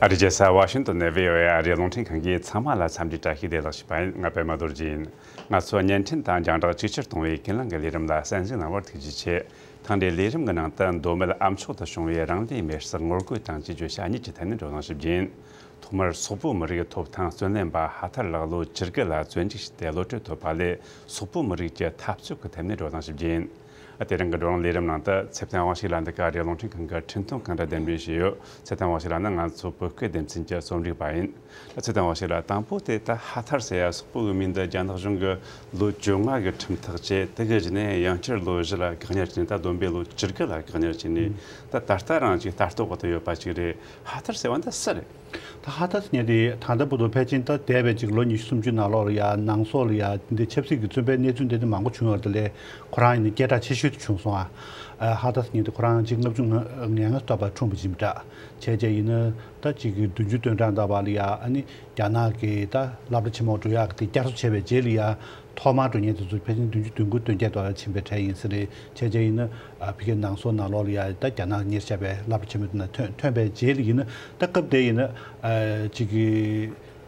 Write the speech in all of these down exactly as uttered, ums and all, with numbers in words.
ཨ་རིའི་རྒྱལ་ས་ཝ་ཤིང་ཏོན་ནས་བྷི་ཨོ་ཨེ་ཨ་རིའི་རླུང་འཕྲིན་ཁང་གིས་ཚང་མ་ལ་འཚམས་འདྲིའི་བཀྲ་ཤིས་བདེ་ལེགས་ཞུས་པ་ཡིན། ང་པད་མ་རྡོ་རྗེ་ཡིན། ང་ཚོ་བརྙན་འཕྲིན་དང་རྒྱང་བསྒྲགས་གཅིག་གྱུར་གཏོང་བའི་ཁས་བླངས་ཀྱི་ལས་རིམ་ལ་གསན་གཟིགས་གནང་བར་ཐུགས་རྗེ་ཆེ། ཐེངས་འདིའི་ལས་རིམ་གྱི་ནང་དུ་མདོ་སྨད་ཨ་མཆོག་ཏུ་བྱུང་བའི་རང་ལུས་མེར་སྲེག་ངོ་རྒོལ་དང་བཅས་བརྗོད་བྱ་གཉིས་ཀྱི་ཐད་ནས་བགྲོ་གླེང་ཞིབ་རྒྱས་ཡིན། ཐོག་མར་སོག་པོ་མི་རིགས་ཐོབ་ཐང་རྩོད་ལེན་པ་ཧ་ཐར་ལགས་ལོ་བཅུ་དགུ་ལ་བཙོན་འཇུག་བྱས་ཏེ་གློད་གྲོལ་ཐོབ་པ་ལས་སོག་པོ་མི་རིགས་ཀྱི་འཐབ་རྩོད་ཀྱི་ཐད་ནས་བགྲོ་གླེང་ཞིབ་རྒྱས་ཡིན། དེ་རིང་གི་བགྲོ་གླེང་ལས་རིམ་ནང་དུ་ཚེ་བརྟན་དབང་ཕྱུག་ལགས་འདི་ག་ཨ་རིའི་རླུང་འཕྲིན་ཁང་གི་འཕྲིན་གཏོང་ཁང་དུ་གདན་འདྲེན་ཞུས་ཡོད། ཚེ་བརྟན་དབང་ཕྱུག་ལགས་ནི་ང་ཚོ་བོད་སྐད་སྡེ་ཚན་གྱི་རྩོམ་སྒྲིག་པ་ཡིན། ཚེ་བརྟན་དབང་ཕྱུག་ལགས། དང་པོ་དེ་ད་ཧ་ཐར་ཟེར་ཡ་སོག་པོ་གི་མིང་འདི་རྒྱ་ནག་གཞུང་གིས་ལོ་བཅོ་ལྔ་གི་ཁྲིམས་ཐག་བཅད། དེ་གི་གཞི་ནས་ཡང་བསྐྱར་ལོ་བཞི་ལ་བཀག་ཉར་བྱས་ནས། ད་བསྡོམས་པས་ལོ་བཅུ་དགུ་ལ་བཀག་ཉར་བྱས་ནས། ད་ད་ལྟ་རང་ཅིག་ལྟ་རྟོག་གི་ཐོག་ཡོད་པ་ཅིག་རེད། ཧ་ཐར་ཟེར་བ་འདི་སུ་རེད། ད་ཧ་ཐར་ཟེར་མཁན་དེ་ད་ལྟ་བར་དུ་ཕལ་ཆེར་ད་འདས་པའི་ཅིག་ལོ་ཉི་ཤུ་སུམ་ཅུ་ནང་ལོགས་ལ་ཡ་ནང་སོག་ལ་ཡ་འདི་ཆབ་སྲིད་ཀྱི་བཙོན་པའི་གནས་ཚུལ་འདི་འདི་མང་པོ་བྱུང་ཡོད་རེད། དེ་ལས་ཁོ་རང་ཡིན་ན་སྐད་གྲགས་ཆེ་ཤོས་དེ་བྱུང་སོང་ཨ། ཧ་ཐར་ཟེར་མཁན་དེ་ཁོ་རང་ཅིག་ལྔ་བཅུ་ང་ལྔ་ལྔ་ཐོབ་པ་འཁྲུངས་པ་ཅིག་འདྲ། བྱས་རྗེས་ཡིན་ན་ད་ཅིག་གི་བདུན་ཅུ་དོན་གྲངས་འདྲ་བ་ལ་ཡ་ཨ་ནི་རྒྱ་ནག་གི་ད་སློབ་གྲྭ་ཆེན་མོ་འགྲོ་ཡག་གི་དེ་བསྐྱར་གསོ་བྱས་པའི་རྗེས་ལ་ཡ། ཐོག་མར་འགྲོ་མཁན་དེ་ཚོ་ཕལ་ཆེར་བདུན་ཅུ་དོན་དགུ་དོན་བརྒྱད་དུ་ཕྱིན་པའི་གྲས་ཡིན་ས་རེད། བྱས་རྗེས་ཡིན་ན་ཨ་ཕ་གིའི་ནང་སོག་ནང་ལོགས་ལ་ཡ་ད་རྒྱ་ནག་གཉེར་བྱས་པའི་སློབ་གྲྭ་ཆེན་མོ་དེ་ན་ཐོན་ཐོན་པའི་རྗེས་ལ་ཡིན་ན། ད་སྐབས་དེ་ཡིན་ན་ཨ་ཅིག་གི་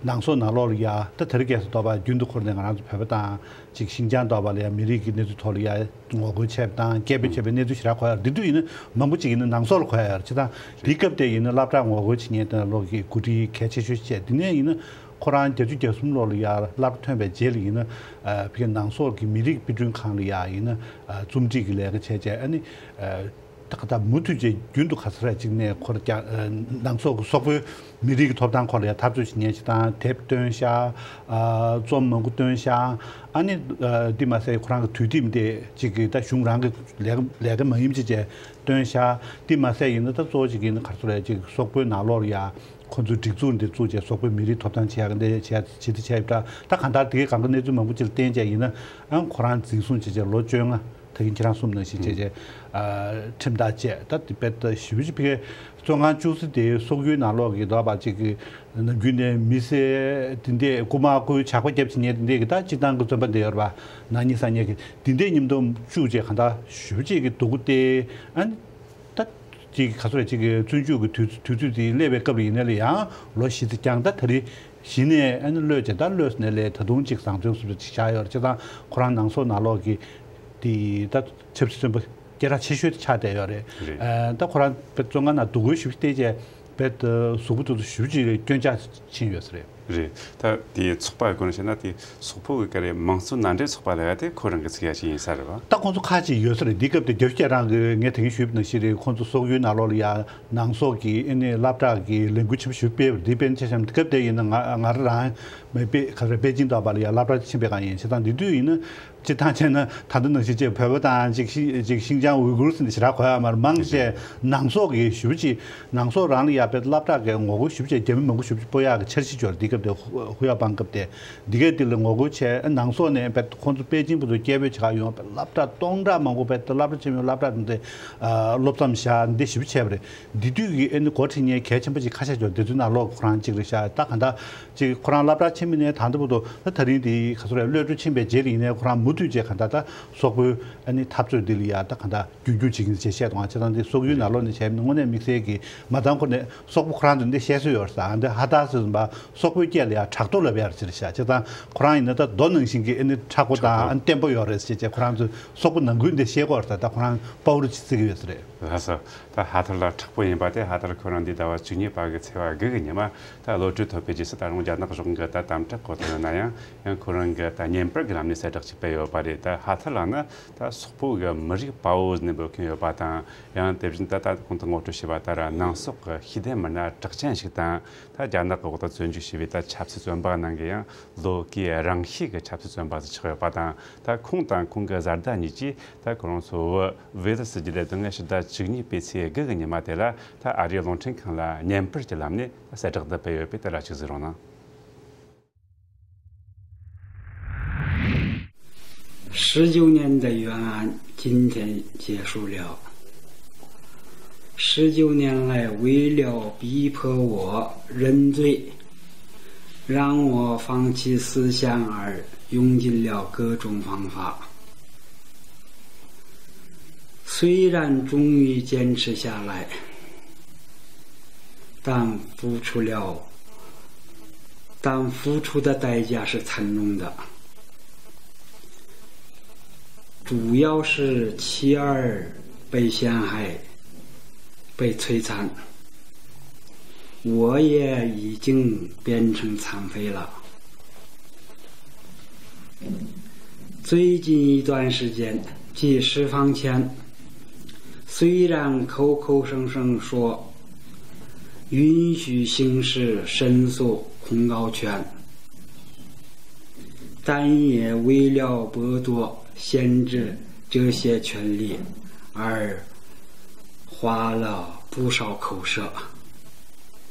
ནང་སོག་ནང་ལོགས་ལ་ཡ་ད་དེ་རིང་ཁ་སང་དོགས་པ་རྒྱུན་དུ་འཁོར་ནས་ང་རང་ཚོ་བོད་པ་དང་ཅིག་ཤིན་ཅང་དོགས་པ་ལ་ཡ་མི་རིགས་ཀྱི་གནས་ཚུལ་ཐོག་ལ་ཡ་ངོ་རྒོལ་བྱས་པ་དང་སྐད་འབོད་བྱས་པའི་གནས་ཚུལ་ཞེ་དྲག་གོ་ཡ། དེ་དུས་ཡིན་ན་མང་པོ་ཅིག་ཡིན་ན་ནང་སོག་ལ་གོ་ཡ་ཡོད་རེད། བྱས་ཙང་དེའི་སྐབས་དེ་ཡིན་ན་སློབ་གྲྭ་ངོ་རྒོལ་བྱེད་མཁན་དེ་ལོག་གི་འགོ་ཁྲིད་གལ་ཆེ་ཤོས་བྱས། དེ་ནས་ཡིན་ན། ཁོ་རང་བརྒྱད་ཅུ་གྱ་གསུམ་ལོ་ལ་ཡ་སློབ་གྲྭ་ཐོན་པའི་རྗེས་ལ་ཡིན་ན། ཨ་ཕ་གིའི་ནང་སོག་གི་མི་རིགས་དཔེ་སྐྲུན་ཁང་ལ་ཡ་ཡིན་ན། ཨ་རྩོམ་སྒྲིག་གི་ལས་ཀ་བྱས་བྱས། ཨ་ནི་ཨ་ད་ག་ད་མུ་མཐུད་བྱས་རྒྱུན་དུ་ག་ས་ར་གཅིག་ནས་ཁོ་རང་ཀྱང་ཨ་ནང་སོག་གི་སོག་པོའི་མི་རིགས་ཀྱི་ཐོབ་ཐང་སྐོར་ལ་ཡ་འཐབ་རྩོད་བྱེད་མཁན་ཞིག་དང་། དེབ་བཏོན་ཤག་ཨ་རྩོམ་མང་པོ་བཏོན་ཤག་ཨ་ནི་ཨ་འདི་མ་ཟད་ཁོ་རང་གི་དུས་དེབ་འདི་གཅིག་གི་ད་གཞུང་རང་གི་ལས་ཀ་ལས་ཀ་མ་ཡིན་པ་ཅིག་བྱས་བཏོན་ཤག་འདི་མ་ཟད་ཡིན་ན་ད་གཙོ་བོ་གཅིག་ཡིན་ན་ག་རེ་ཟེར་ར། གཅིག་སོག་པོའི་ནང་ལོགས་ལ་ཡ། ཁོ་ཚོའི་སྒྲིག་འཛུགས་འདི་བཙུགས་བྱས་སོག་པོའི་མི་རིགས་ཐོབ་ཐང་ཆེ་ཡག་འདི་བྱས་ཇི་ལྟར་བྱས་ཡོད་འདྲ། ད་གང་ལྟར་དེ་གའི་གང་ག་གནས་ཚུལ་མང་པོ་ཅིག་ལ་བརྟེན་བྱས་ཡིན་ན། ཨང་ཁོ་རང་འཛིན་བཟུང་བྱས་བྱས་ལོ་བཅོ་ལྔ། ད་གིན་ཁྱེད་རང་གསུངས་ནང་བཞིན་བྱས་བྱས་ཨ་ཁྲིམས་ཐག་བཅད། ད་དེ་དཔེ་ད་ཞེ་པོ་ཅིག་ཕ་གིའི་བཙོན་ཁང་བཅུ་གསུམ་དེ་སོག་ཡུལ་ནང་ལོགས་ཀྱི་འདོད་པ་ཅིག་གི་ནམ་རྒྱུན་ནས་མི་སེར་དེ་འདྲས་རྐུ་མ་རྐུ་ཇག་པ་རྒྱབ་བྱེད་མཁན་དེ་འདྲས་ཀྱི་ད་སྤྱིར་བཏང་གི་བཙོན་པ་འདི་ཡོད་རེད་པ། ནག་ཉེས་གསར་ཉེས་ཀྱི་དེ་འདྲས་མཉམ་དུ་བཅུག་བྱས་གང་ལྟར་ཞེ་པོ་ཅིག་གི་སྡུག་པོ་སྟེར། ཨ་ནི་ད། ཅིག་ག་ཚོད་རེད། ཅིག་གི་བཙོན་འཇུག་གི་དུས་དུས་ཚོད་དེ་སླེབས་པའི་སྐབས་ཡིན་ན་ལས་ཡང་ལོ་བཞི་ཙམ་བསྐྱངས། ད་ད་རེས་གཞི་ནས་ཨ་ནི་གློད་བྱས། ད་གློད་ནས་ལས་ད་དུང་ཅིག་བཟང་བཙོན་སུབ་ཅིག་བཞག་ཡོད་རེད། བྱས་ཙང་ཁོ་རང་ནང་སོག་ནང་ལོགས་ཀྱི་དེ་ད་ཆབ་སྲིད་བཙོན་པ་སྐད་གྲགས་ཆེ་ཤོས་དེ་ཆགས་བསྡད་ཡོད་རེད། རེད། ཨ་ད་ཁོ་རང་བཙོན་ཁང་ནང་སྡུག་གུ་ཞེ་པོ་སྟེར་བྱས་བེད་གཟུགས་པོ་དེ་ཚོ་ཞེ་པོ་ཅིག་སྐྱོན་ཆ་ཕྱིན་ཡོད་ས་རེད། རེད། ད་དེའི་ཚོགས་པ་སྒོ་ནས་བཤད་ན་དེ་སོག་པོ་གི་ག་རེ་མང་གཙོ་མནའ་འབྲེལ་ཚོགས་པ་ལ་ཡ་དེ་ཁོ་རང་གི་ཚིག་ཡ་ཞིག་ཡིན་ས་རེད་བ། ད་ཁོང་ཚོ་ཁག་ཅིག་ཡོད་ས་རེད། འདི་སྐབས་དེ་རྒྱ་ཤུ་རྒྱ་རང་གི་ངས་དེ་རིང་ཞུས་པ་ནང་བཞིན་རེད། ཁོང་ཚོ་སོག་ཡུལ་ནང་ལོགས་ལ་ཡ་ནང་སོག་གི་ཨ་ནི་སློབ་གྲྭ་གི་ལས་འགུལ་ཆེན་པོ་ཞིག་སྤེལ་བ་རེད། འདི་དཔེར་ན་ཆ་བཞག་ན་དེ་སྐབས་དེ་ཡིན་ན་ང་ང་རང་རང་མེད་པའི་ག་རེ་པེ་ཅིང་དུ་བ་ལ་ཡ་སློབ་གྲྭ་ཕྱིན་པའི་སྒང་ཡིན། བྱས་ཙང་འདི་དུས་ཡིན་ན། སྤྱིར་བཏང་བྱས་ན་ད་ལྟ་ནང་བཞིན་བྱས་བོད་པ་དང་ཅིག་ཤི་ཅིག་ཤིན་ཅང་ཝུའི་གུར་ཟེར་ནས་ཞེ་དྲག་གོ་ཡ་མ་རེད། མང་ཆེ་ནང་སོག་གི་ཞེ་པོ་ཅིག་ནང་སོག་རང་ལ་ཡ་བེད་སློབ་གྲྭ་གི་ངོ་རྒོལ་ཞེ་པོ་ཅིག་རྒྱ་མི་མང་པོ་ཞེ་པོ་ཅིག་སྤོ་ཡག་གི་འཆར་གཞི་ཅིག་ཡོད་རེད། འདི་སྐབས་དེ་ཧུ་ཧུ་ཡ་པང་སྐབས་དེ། འདི་ག་འདི་ལ་ངོ་རྒོལ་བྱས། ནང་སོག་ནས་བེད་ཁོང་ཚོ་པེ་ཅིང་བར་དུ་སྐད་འབོད་བྱེད་ག་ཡོང་བ་བེད་སློབ་གྲྭ་སྟོང་ཕྲག་མང་པོ་བེད་སློབ་གྲྭ་ཆེན་མོའི་སློབ་གྲྭ་དེ་ཚོ་སློབ་མཚམས་བཞག་འདི་ཞེ་པོ་བྱས་པ་རེད། འདི་དུས་ཀྱི་ཨ་ནི་འགོ་ཁྲིད་མཁན་གལ་ཆེན་པོ་ཅིག་ཁ་ཤས་ཅིག་ཡོད། འདི་ཚོའི་ནང་ལོགས་ཁོ་རང་གཅིག་རེད་ཤག་ད་ག་འདྲ་ཅིག་ཁོ་རང་སློབ་གྲྭ་ཆེན་མོ་ནས་ད་ལྟ་བར་དུ་ད་ད་རིང་འདི་ག་ཚོད་རེད། གློད་གྲོལ་ཕྱིན་པའི་རྗེས་ལ་ཡིན་ནའི་ཁོ་རང་མུ་མཐུད་བྱས་ག་འདྲ་ད་སོག་པོའི་ཨ་ནི་འཐབ་རྩོད་འདི་ལ་ཡ་ད་ག་འདྲ་རྒྱུན་སྐྱོང་བྱེད་ཀྱིན་ཅེས་བཤད་འདུག་ཨ། བྱས་ཙང་འདི་སོག་ཡུལ་ནང་ལོགས་ནས་བྱས་ན་དངོས་གནས་དམིགས་བསལ་གྱི་མ་ཚང་ཁོ་ནས་སོག་པོ་ཁོ་རང་ཚོ་འདི་བཤད་སྲོལ་ཡོད་རེད་ཟེར། འདི་ཧ་ཐར་ཟེར་བ་སོག་པོའི་སྐད་ལ་ཡ་ཊྲག་ཏོར་ལབ་ཡ་རེད་ཟེར་ཤག་བྱས་ཙང་ཁོ་རང་ཡིན་ན་ད་རྡོ་ནང་བཞིན་གྱི་ཨ་ནི་མཁྲེགས་པོ་དང་ཊྲག་ཏོར་ཨ་ནི་བརྟན་པོ་ཡོད་རེད་ཟེར་བྱས་ཁོ་རང་ཚོ་སོག་པོ་ནང་ཁུལ་འདི་བཤད་ཀྱི་ཡོད་རེད་ཟེར། ད་ཁོ་རང་དཔའ་བོ་རུ་ཅིག་བརྩི་གི་ཡོད་ས་རེད། ལགས་སོ། ད་ཧ་ཐར་ལགས་མཁྲེགས་པོ་ཡིན་པ་དེ། ཧ་ཐར་ཁོ་རང་འདི་ཟླ་བ་བཅུ་གཉིས་པ་གི་ཚེས་པ་དགུ་གི་ཉི་མ་ད་གློད་གྲོལ་ཐོབ་པའི་རྗེས་སུ་ད་རུང་རྒྱ་ནག་གཞུང་གིས་ད་དམ་དྲག་གོ་ཐོས་ཡོད་ན་ཡང་། ཡང་ཁོ་རང་གིས་ད་བརྙན་པར་གྱི་ལམ་ནས་གསལ་བསྒྲགས་ཅིག་སྤེལ་ཡོད་པ་རེད། ད་ཧ་ཐར་ལགས་ནི་ད་སོག་པོ་གི་མི་རིགས་དཔའ་བོ་ཟེར་ནས་འབོད་མཁན་ཡོད་པ་དང་། ཡང་དེ་བཞིན་ད་ད་གོང་དུ་ངོ་སྤྲོད་བྱས་པ་ལྟར་ནང་སོག་གི་ཤེས་ལྡན་མི་སྣ་གྲགས་ཅན་ཞིག་དང་། ད་རྒྱ་ནག་གི་འོག་ཏུ་བཙོན་འཇུག་བྱས་པའི་ད་ཆབ་སྲིད་བཙོན་པ་ནང་གི་ཡང་ལོ་དགུའི་རིང་ཤོས་ཀྱི་ཆབ་སྲིད་བཙོན་པ་ཟིག་ཆགས་ཡོད་པ་དང་། ད་ཁོང་དང་ཁོང་གི་བཟའ་ཟླ་གཉིས་ཀྱིས་ད་ཁོ་རང་ཚོ་བོད་ཝེ་ལི་སི་རྒྱལ་རབས་སྡུག་བསྔལ་ཕྱི་ཟླ་བཅུ་གཉིས་པའི་ཚེས་དགུ་གི་ཉི་མ་དེ་ལ་ད་ཨ་རིའི་རླུང་འཕྲིན་ཁང་ལ་བརྙན་པར་གྱི་ལམ་ནས་གསལ་བསྒྲགས་འདི་སྤེལ་ཡོད་པས། དེ་ལ་གཅིག་གཟིགས་རོགས་གནང་། 十九年的冤案今天结束了。十九年来，为了逼迫我认罪，让我放弃思想而用尽了各种方法。虽然终于坚持下来，但付出了，但付出的代价是惨重的，主要是妻儿被陷害、被摧残，我也已经变成残废了。最近一段时间，即释放前，虽然口口声声说允许行使申诉控告权，但也为了剥夺、限制这些权利而花了不少口舌。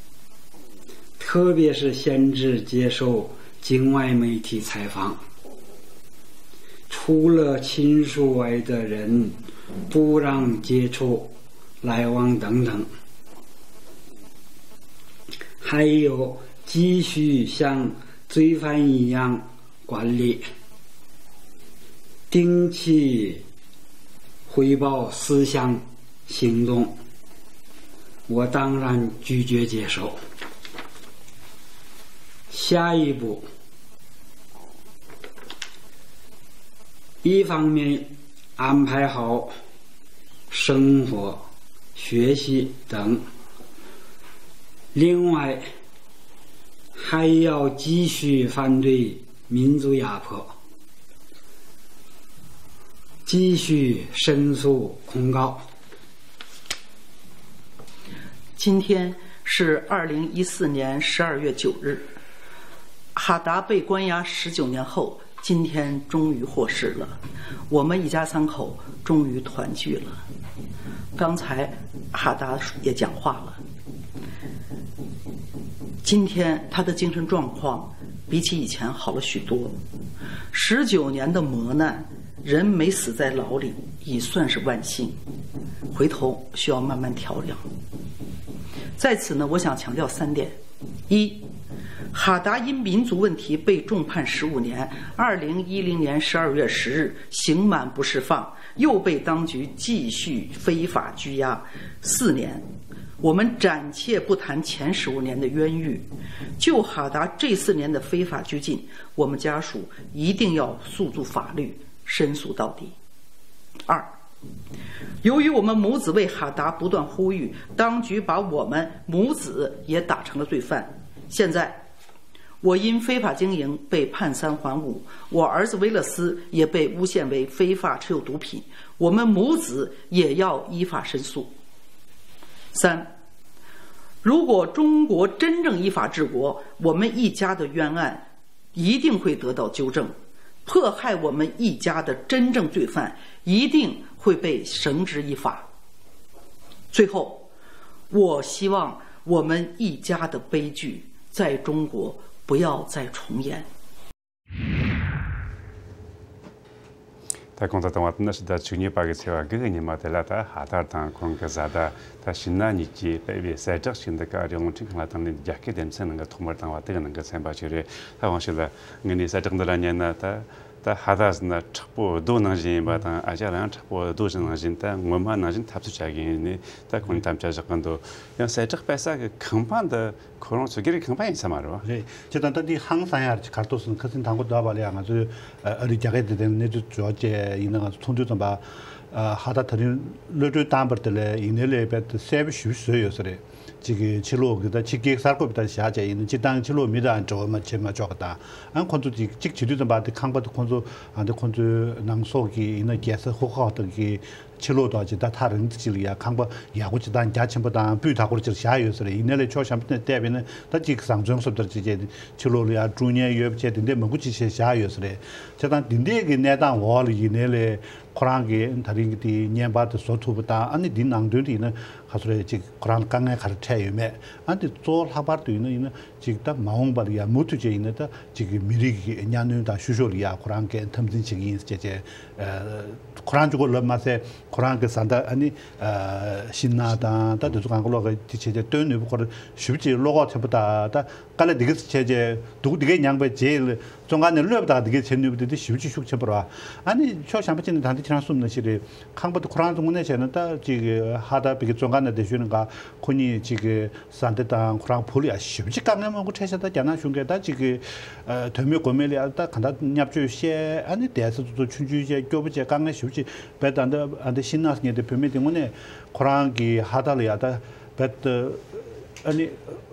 特别是限制接受境外媒体采访，除了亲属外的人不让接触、来往等等，还有继续像罪犯一样管理，定期汇报思想行动，我当然拒绝接受。下一步，一方面安排好生活、学习等，另外还要继续反对民族压迫，继续申诉控告。今天是二零一四年十二月九日，哈达被关押十九年后，今天终于获释了，我们一家三口终于团聚了。刚才哈达也讲话了，今天他的精神状况比起以前好了许多。十九年的磨难，人没死在牢里已算是万幸，回头需要慢慢调养。在此呢，我想强调三点：一，哈达因民族问题被重判十五年，二零一零年十二月十日刑满不释放，又被当局继续非法拘押四年。我们暂且不谈前十五年的冤狱，就哈达这四年的非法拘禁，我们家属一定要诉诸法律，申诉到底。二，由于我们母子为哈达不断呼吁，当局把我们母子也打成了罪犯。现在，我因非法经营被判三缓五，我儿子威勒斯也被诬陷为非法持有毒品，我们母子也要依法申诉。三，如果中国真正依法治国，我们一家的冤案一定会得到纠正，迫害我们一家的真正罪犯一定会被绳之以法。最后，我希望我们一家的悲剧在中国不要再重演。ད་གོང་དུ་བཏང་བ་ལྟར་ན་ཕྱི་ཟླ་བཅུ་གཉིས་པ་གི་ཚེས་པ་དགུ་གི་ཉི་མ་དེ་ལ་ད་ཧ་དར་དང་ཁོང་གི་བཟའ་ཟླ་ད་ཕྱི་ནང་གཉིས་ཀྱིས་སྤེལ་བའི་གསལ་བསྒྲགས་ཤིག་འདི་ག་རེ་རླུང་འཕྲིན་ཁང་ལ་བཏང་ནས་རྒྱ་སྐད་སྡེ་ཚན་ནང་གི་ཐོག་མར་བཏང་བ་དེ་གི་ནང་གི་ཚན་པ་ཞིག་རེད། ད་དབང་ཞིག་ལ་ངས་ནས་གསལ་བསྒྲགས་འདི་ལ་ཉན་ན་ད་ད་ཧ་ད་ཟེར་ན་མཁྲེགས་པོ་རྡོ་ནང་བཞིན་ཡིན་པ་དང་ཨ་ཅག་ལ་ཡང་མཁྲེགས་པོ་རྡོ་ནང་བཞིན་ད་ངོ་མ་ནང་བཞིན་འཐབ་རྩོད་བྱ་གི་ཡིན་ནས་ད་ཁོང་དམ་བཅའ་བཞག་གི་འདུག་ཡང་གསལ་བསྒྲགས་སྤེལ་ས་གི་ཁང་པ་འདི་ཁོ་རང་ཚོ་སྒེར་གྱི་ཁང་པ་ཡིན་ས་མ་རེད་བ། རེད། ཅེས་དང་ད་འདི་ཧང་སང་ཡ་རེད། ག་རེ་ཟེར་ན་ཁ་སང་དང་པོ་ཟླ་བ་ལ་ཡང་ང་ཚོས་ཨ་རི་རྒྱ་སྐད་སྡེ་ཚན་གནས་ཚུལ་འབྱོར་བྱས་ཡིན་ན་ང་ཚོ་ཚོགས་འདུ་ཙམ་པ་ཨ་ཧ་ད་ད་རིང་གློད་གྲོལ་བཏང་བར་དེ་ལས་ཡིན་ནའི་ལས་དཔེ་དེ་གསལ་པོ་ཞེ་པོ་བཟོས་ཡོད་ས་རེད། གཅིག་གི་ཕྱི་ལོགས་ཀྱི་ད་ཕྱི་རྒྱལ་གསར་འགོད་པ་ད་བཞག་བྱས་ཡིན་ན་སྤྱིར་བཏང་ཕྱི་ལོགས་མི་དང་འབྲེལ་བ་མ་བྱེད་མ་ཆོག་གི་དང་ཨ་ཁོང་ཚོ་གཅིག་གཅིག་བྱེད་དུས་ཙམ་པ་དེ་ཁང་པ་དེ་ཁོང་ཚོ་ཨ་འདི་ཁོང་ཚོའི་ནང་སོག་གི་ཡིན་ན་རྒྱལ་ས་ཧུ་ཁ་དང་གི་ཕྱི་ལོགས་དང་ཅིག་ད་ཐག་རིང་ཙམ་ཅིག་ལ་ཡ་ཁང་པ་ཡག་པོ་ཅིག་དང་རྒྱ་ཆེན་པོ་དང་སྤུས་དག་པོ་ཅིག་བཞག་ཡོད་ས་རེད། ཡིན་ནའི་ལས་ཕྱོགས་གཞན་པ་ནས་བལྟས་པས་ན་ད་ཅིག་བཟང་བཙོན་སོབ་ལྟར་ཅིག་བྱས་ཕྱི་ལོགས་ལ་ཡ་ཀྲུང་ཉེན་ཡོད་པ་བྱས་དེ་འདྲས་མང་པོ་ཅིག་བྱས་བཞག་ཡོད་ས་རེད། བྱས་ཙང་དེ་འདྲས་ཀྱི་གནས་སྟངས་འོག་ལ་ཡིན་ནའི་ལས་ཁོ་རང་གིས་ད་རིང་གི་དེ་བརྙན་པར་དེ་བཟོ་ཐུབ་པ་དང་ཨ་ནི་འདི་ནང་དོན་དེ་ཡིན་ན་ག་ཚོད་རེད་ཅིག་ཁོ་རང་ལ་དཀའ་ངལ་ག་རེ་འཕྲད་ཡོད་མེད་ཨ་འདི་གཙོ་བོ་ལྷག་པར་དུ་ཡིན་ན་ཡིན་ན། ཅིག་ད་མ་འོངས་པ་ལ་ཡ་མུ་མཐུད་བྱས་ཡིན་ན་ད་ཅིག་གི་མི་རིགས་ཀྱི་གཉའ་གནོན་དང་བཤུ་གཞོག་ལ་ཡ་ཁོ་རང་གིས་འཐབ་འཛིང་བྱེད་ཀྱི་ཡིན་ཟེར་བྱས་བྱས། ཁོ་རང་གཅིག་པོ་ལབ་མ་ཟད་ ཁོ་རང་གི་བཟའ་ཟླ་ཨ་ནི་ཤིང་ནགས་དང་ད་དེ་ཚོ་གང་ག་ལོག་གི་དེ་བྱས་རྗེས་སྟོན་ནུས་པ་ཁོ་རང་ཞེ་པོ་ཅིག་བློ་ཁོག་ཆེན་པོ་དང་ད་དཀའ་ལས་འདི་ག་ཙམ་བྱས་རྗེས་སྡུག་འདི་གས་མྱངས་པའི་རྗེས་ལ་བཙོན་ཁང་ནས་གློད་པ་དང་འདི་གས་བྱེད་ནུས་པ་དེ་དེ་ཞེ་པོ་ཅིག་ཤུགས་ཆེན་པོ་རེད་བ། ཨ་ནི་ཕྱོགས་གཞན་པ་ཅིག་ནས་ད་ལྟ་ཁྱེད་རང་གསུངས་ནང་བཞིན་རེད། ཁང་པ་དེ་ཁོ་རང་ཚོ་དངོས་གནས་བྱས་ན་ད་ཅིག་ཧ་ད་བི་གི་བཙོན་ཁང་ནང་བསྡད་ཤུལ་ནང་ག་ཁོ་གཉིས་ཅིག་བཟའ་ཟླ་དང་ཁོ་རང་བུ་ལ་ཡ་ཞེ་པོ་ཅིག་དཀའ་ངལ་མང་པོ་འཕྲད་ཤག་ད་རྒྱ་ནག་གཞུང་གིས་ད་ཅིག་གི་དོན་མེད་དགོས་མེད་ལ་ཡ་ད་གང་ལྟར་བརྙས་བཅོས་བཤད་ཨ་ནི་བསྡད་ས་ཚོ་ཚོ་ཆུང་ཆུང་བཤད་སྐྱོ་པོ་བྱས་དཀའ་ངལ་ཞེ་པོ་ཅིག་བས་ད་ད་ཨ་འདི་ཤིང་ནགས་ཟེར་མཁན་དེ་བུད་མེད་དེ་དངོས་གནས་ཁོ་རང་གི་ཧ་ད་ལ་ཡ་ད་བས་ད་ཨ་ནི་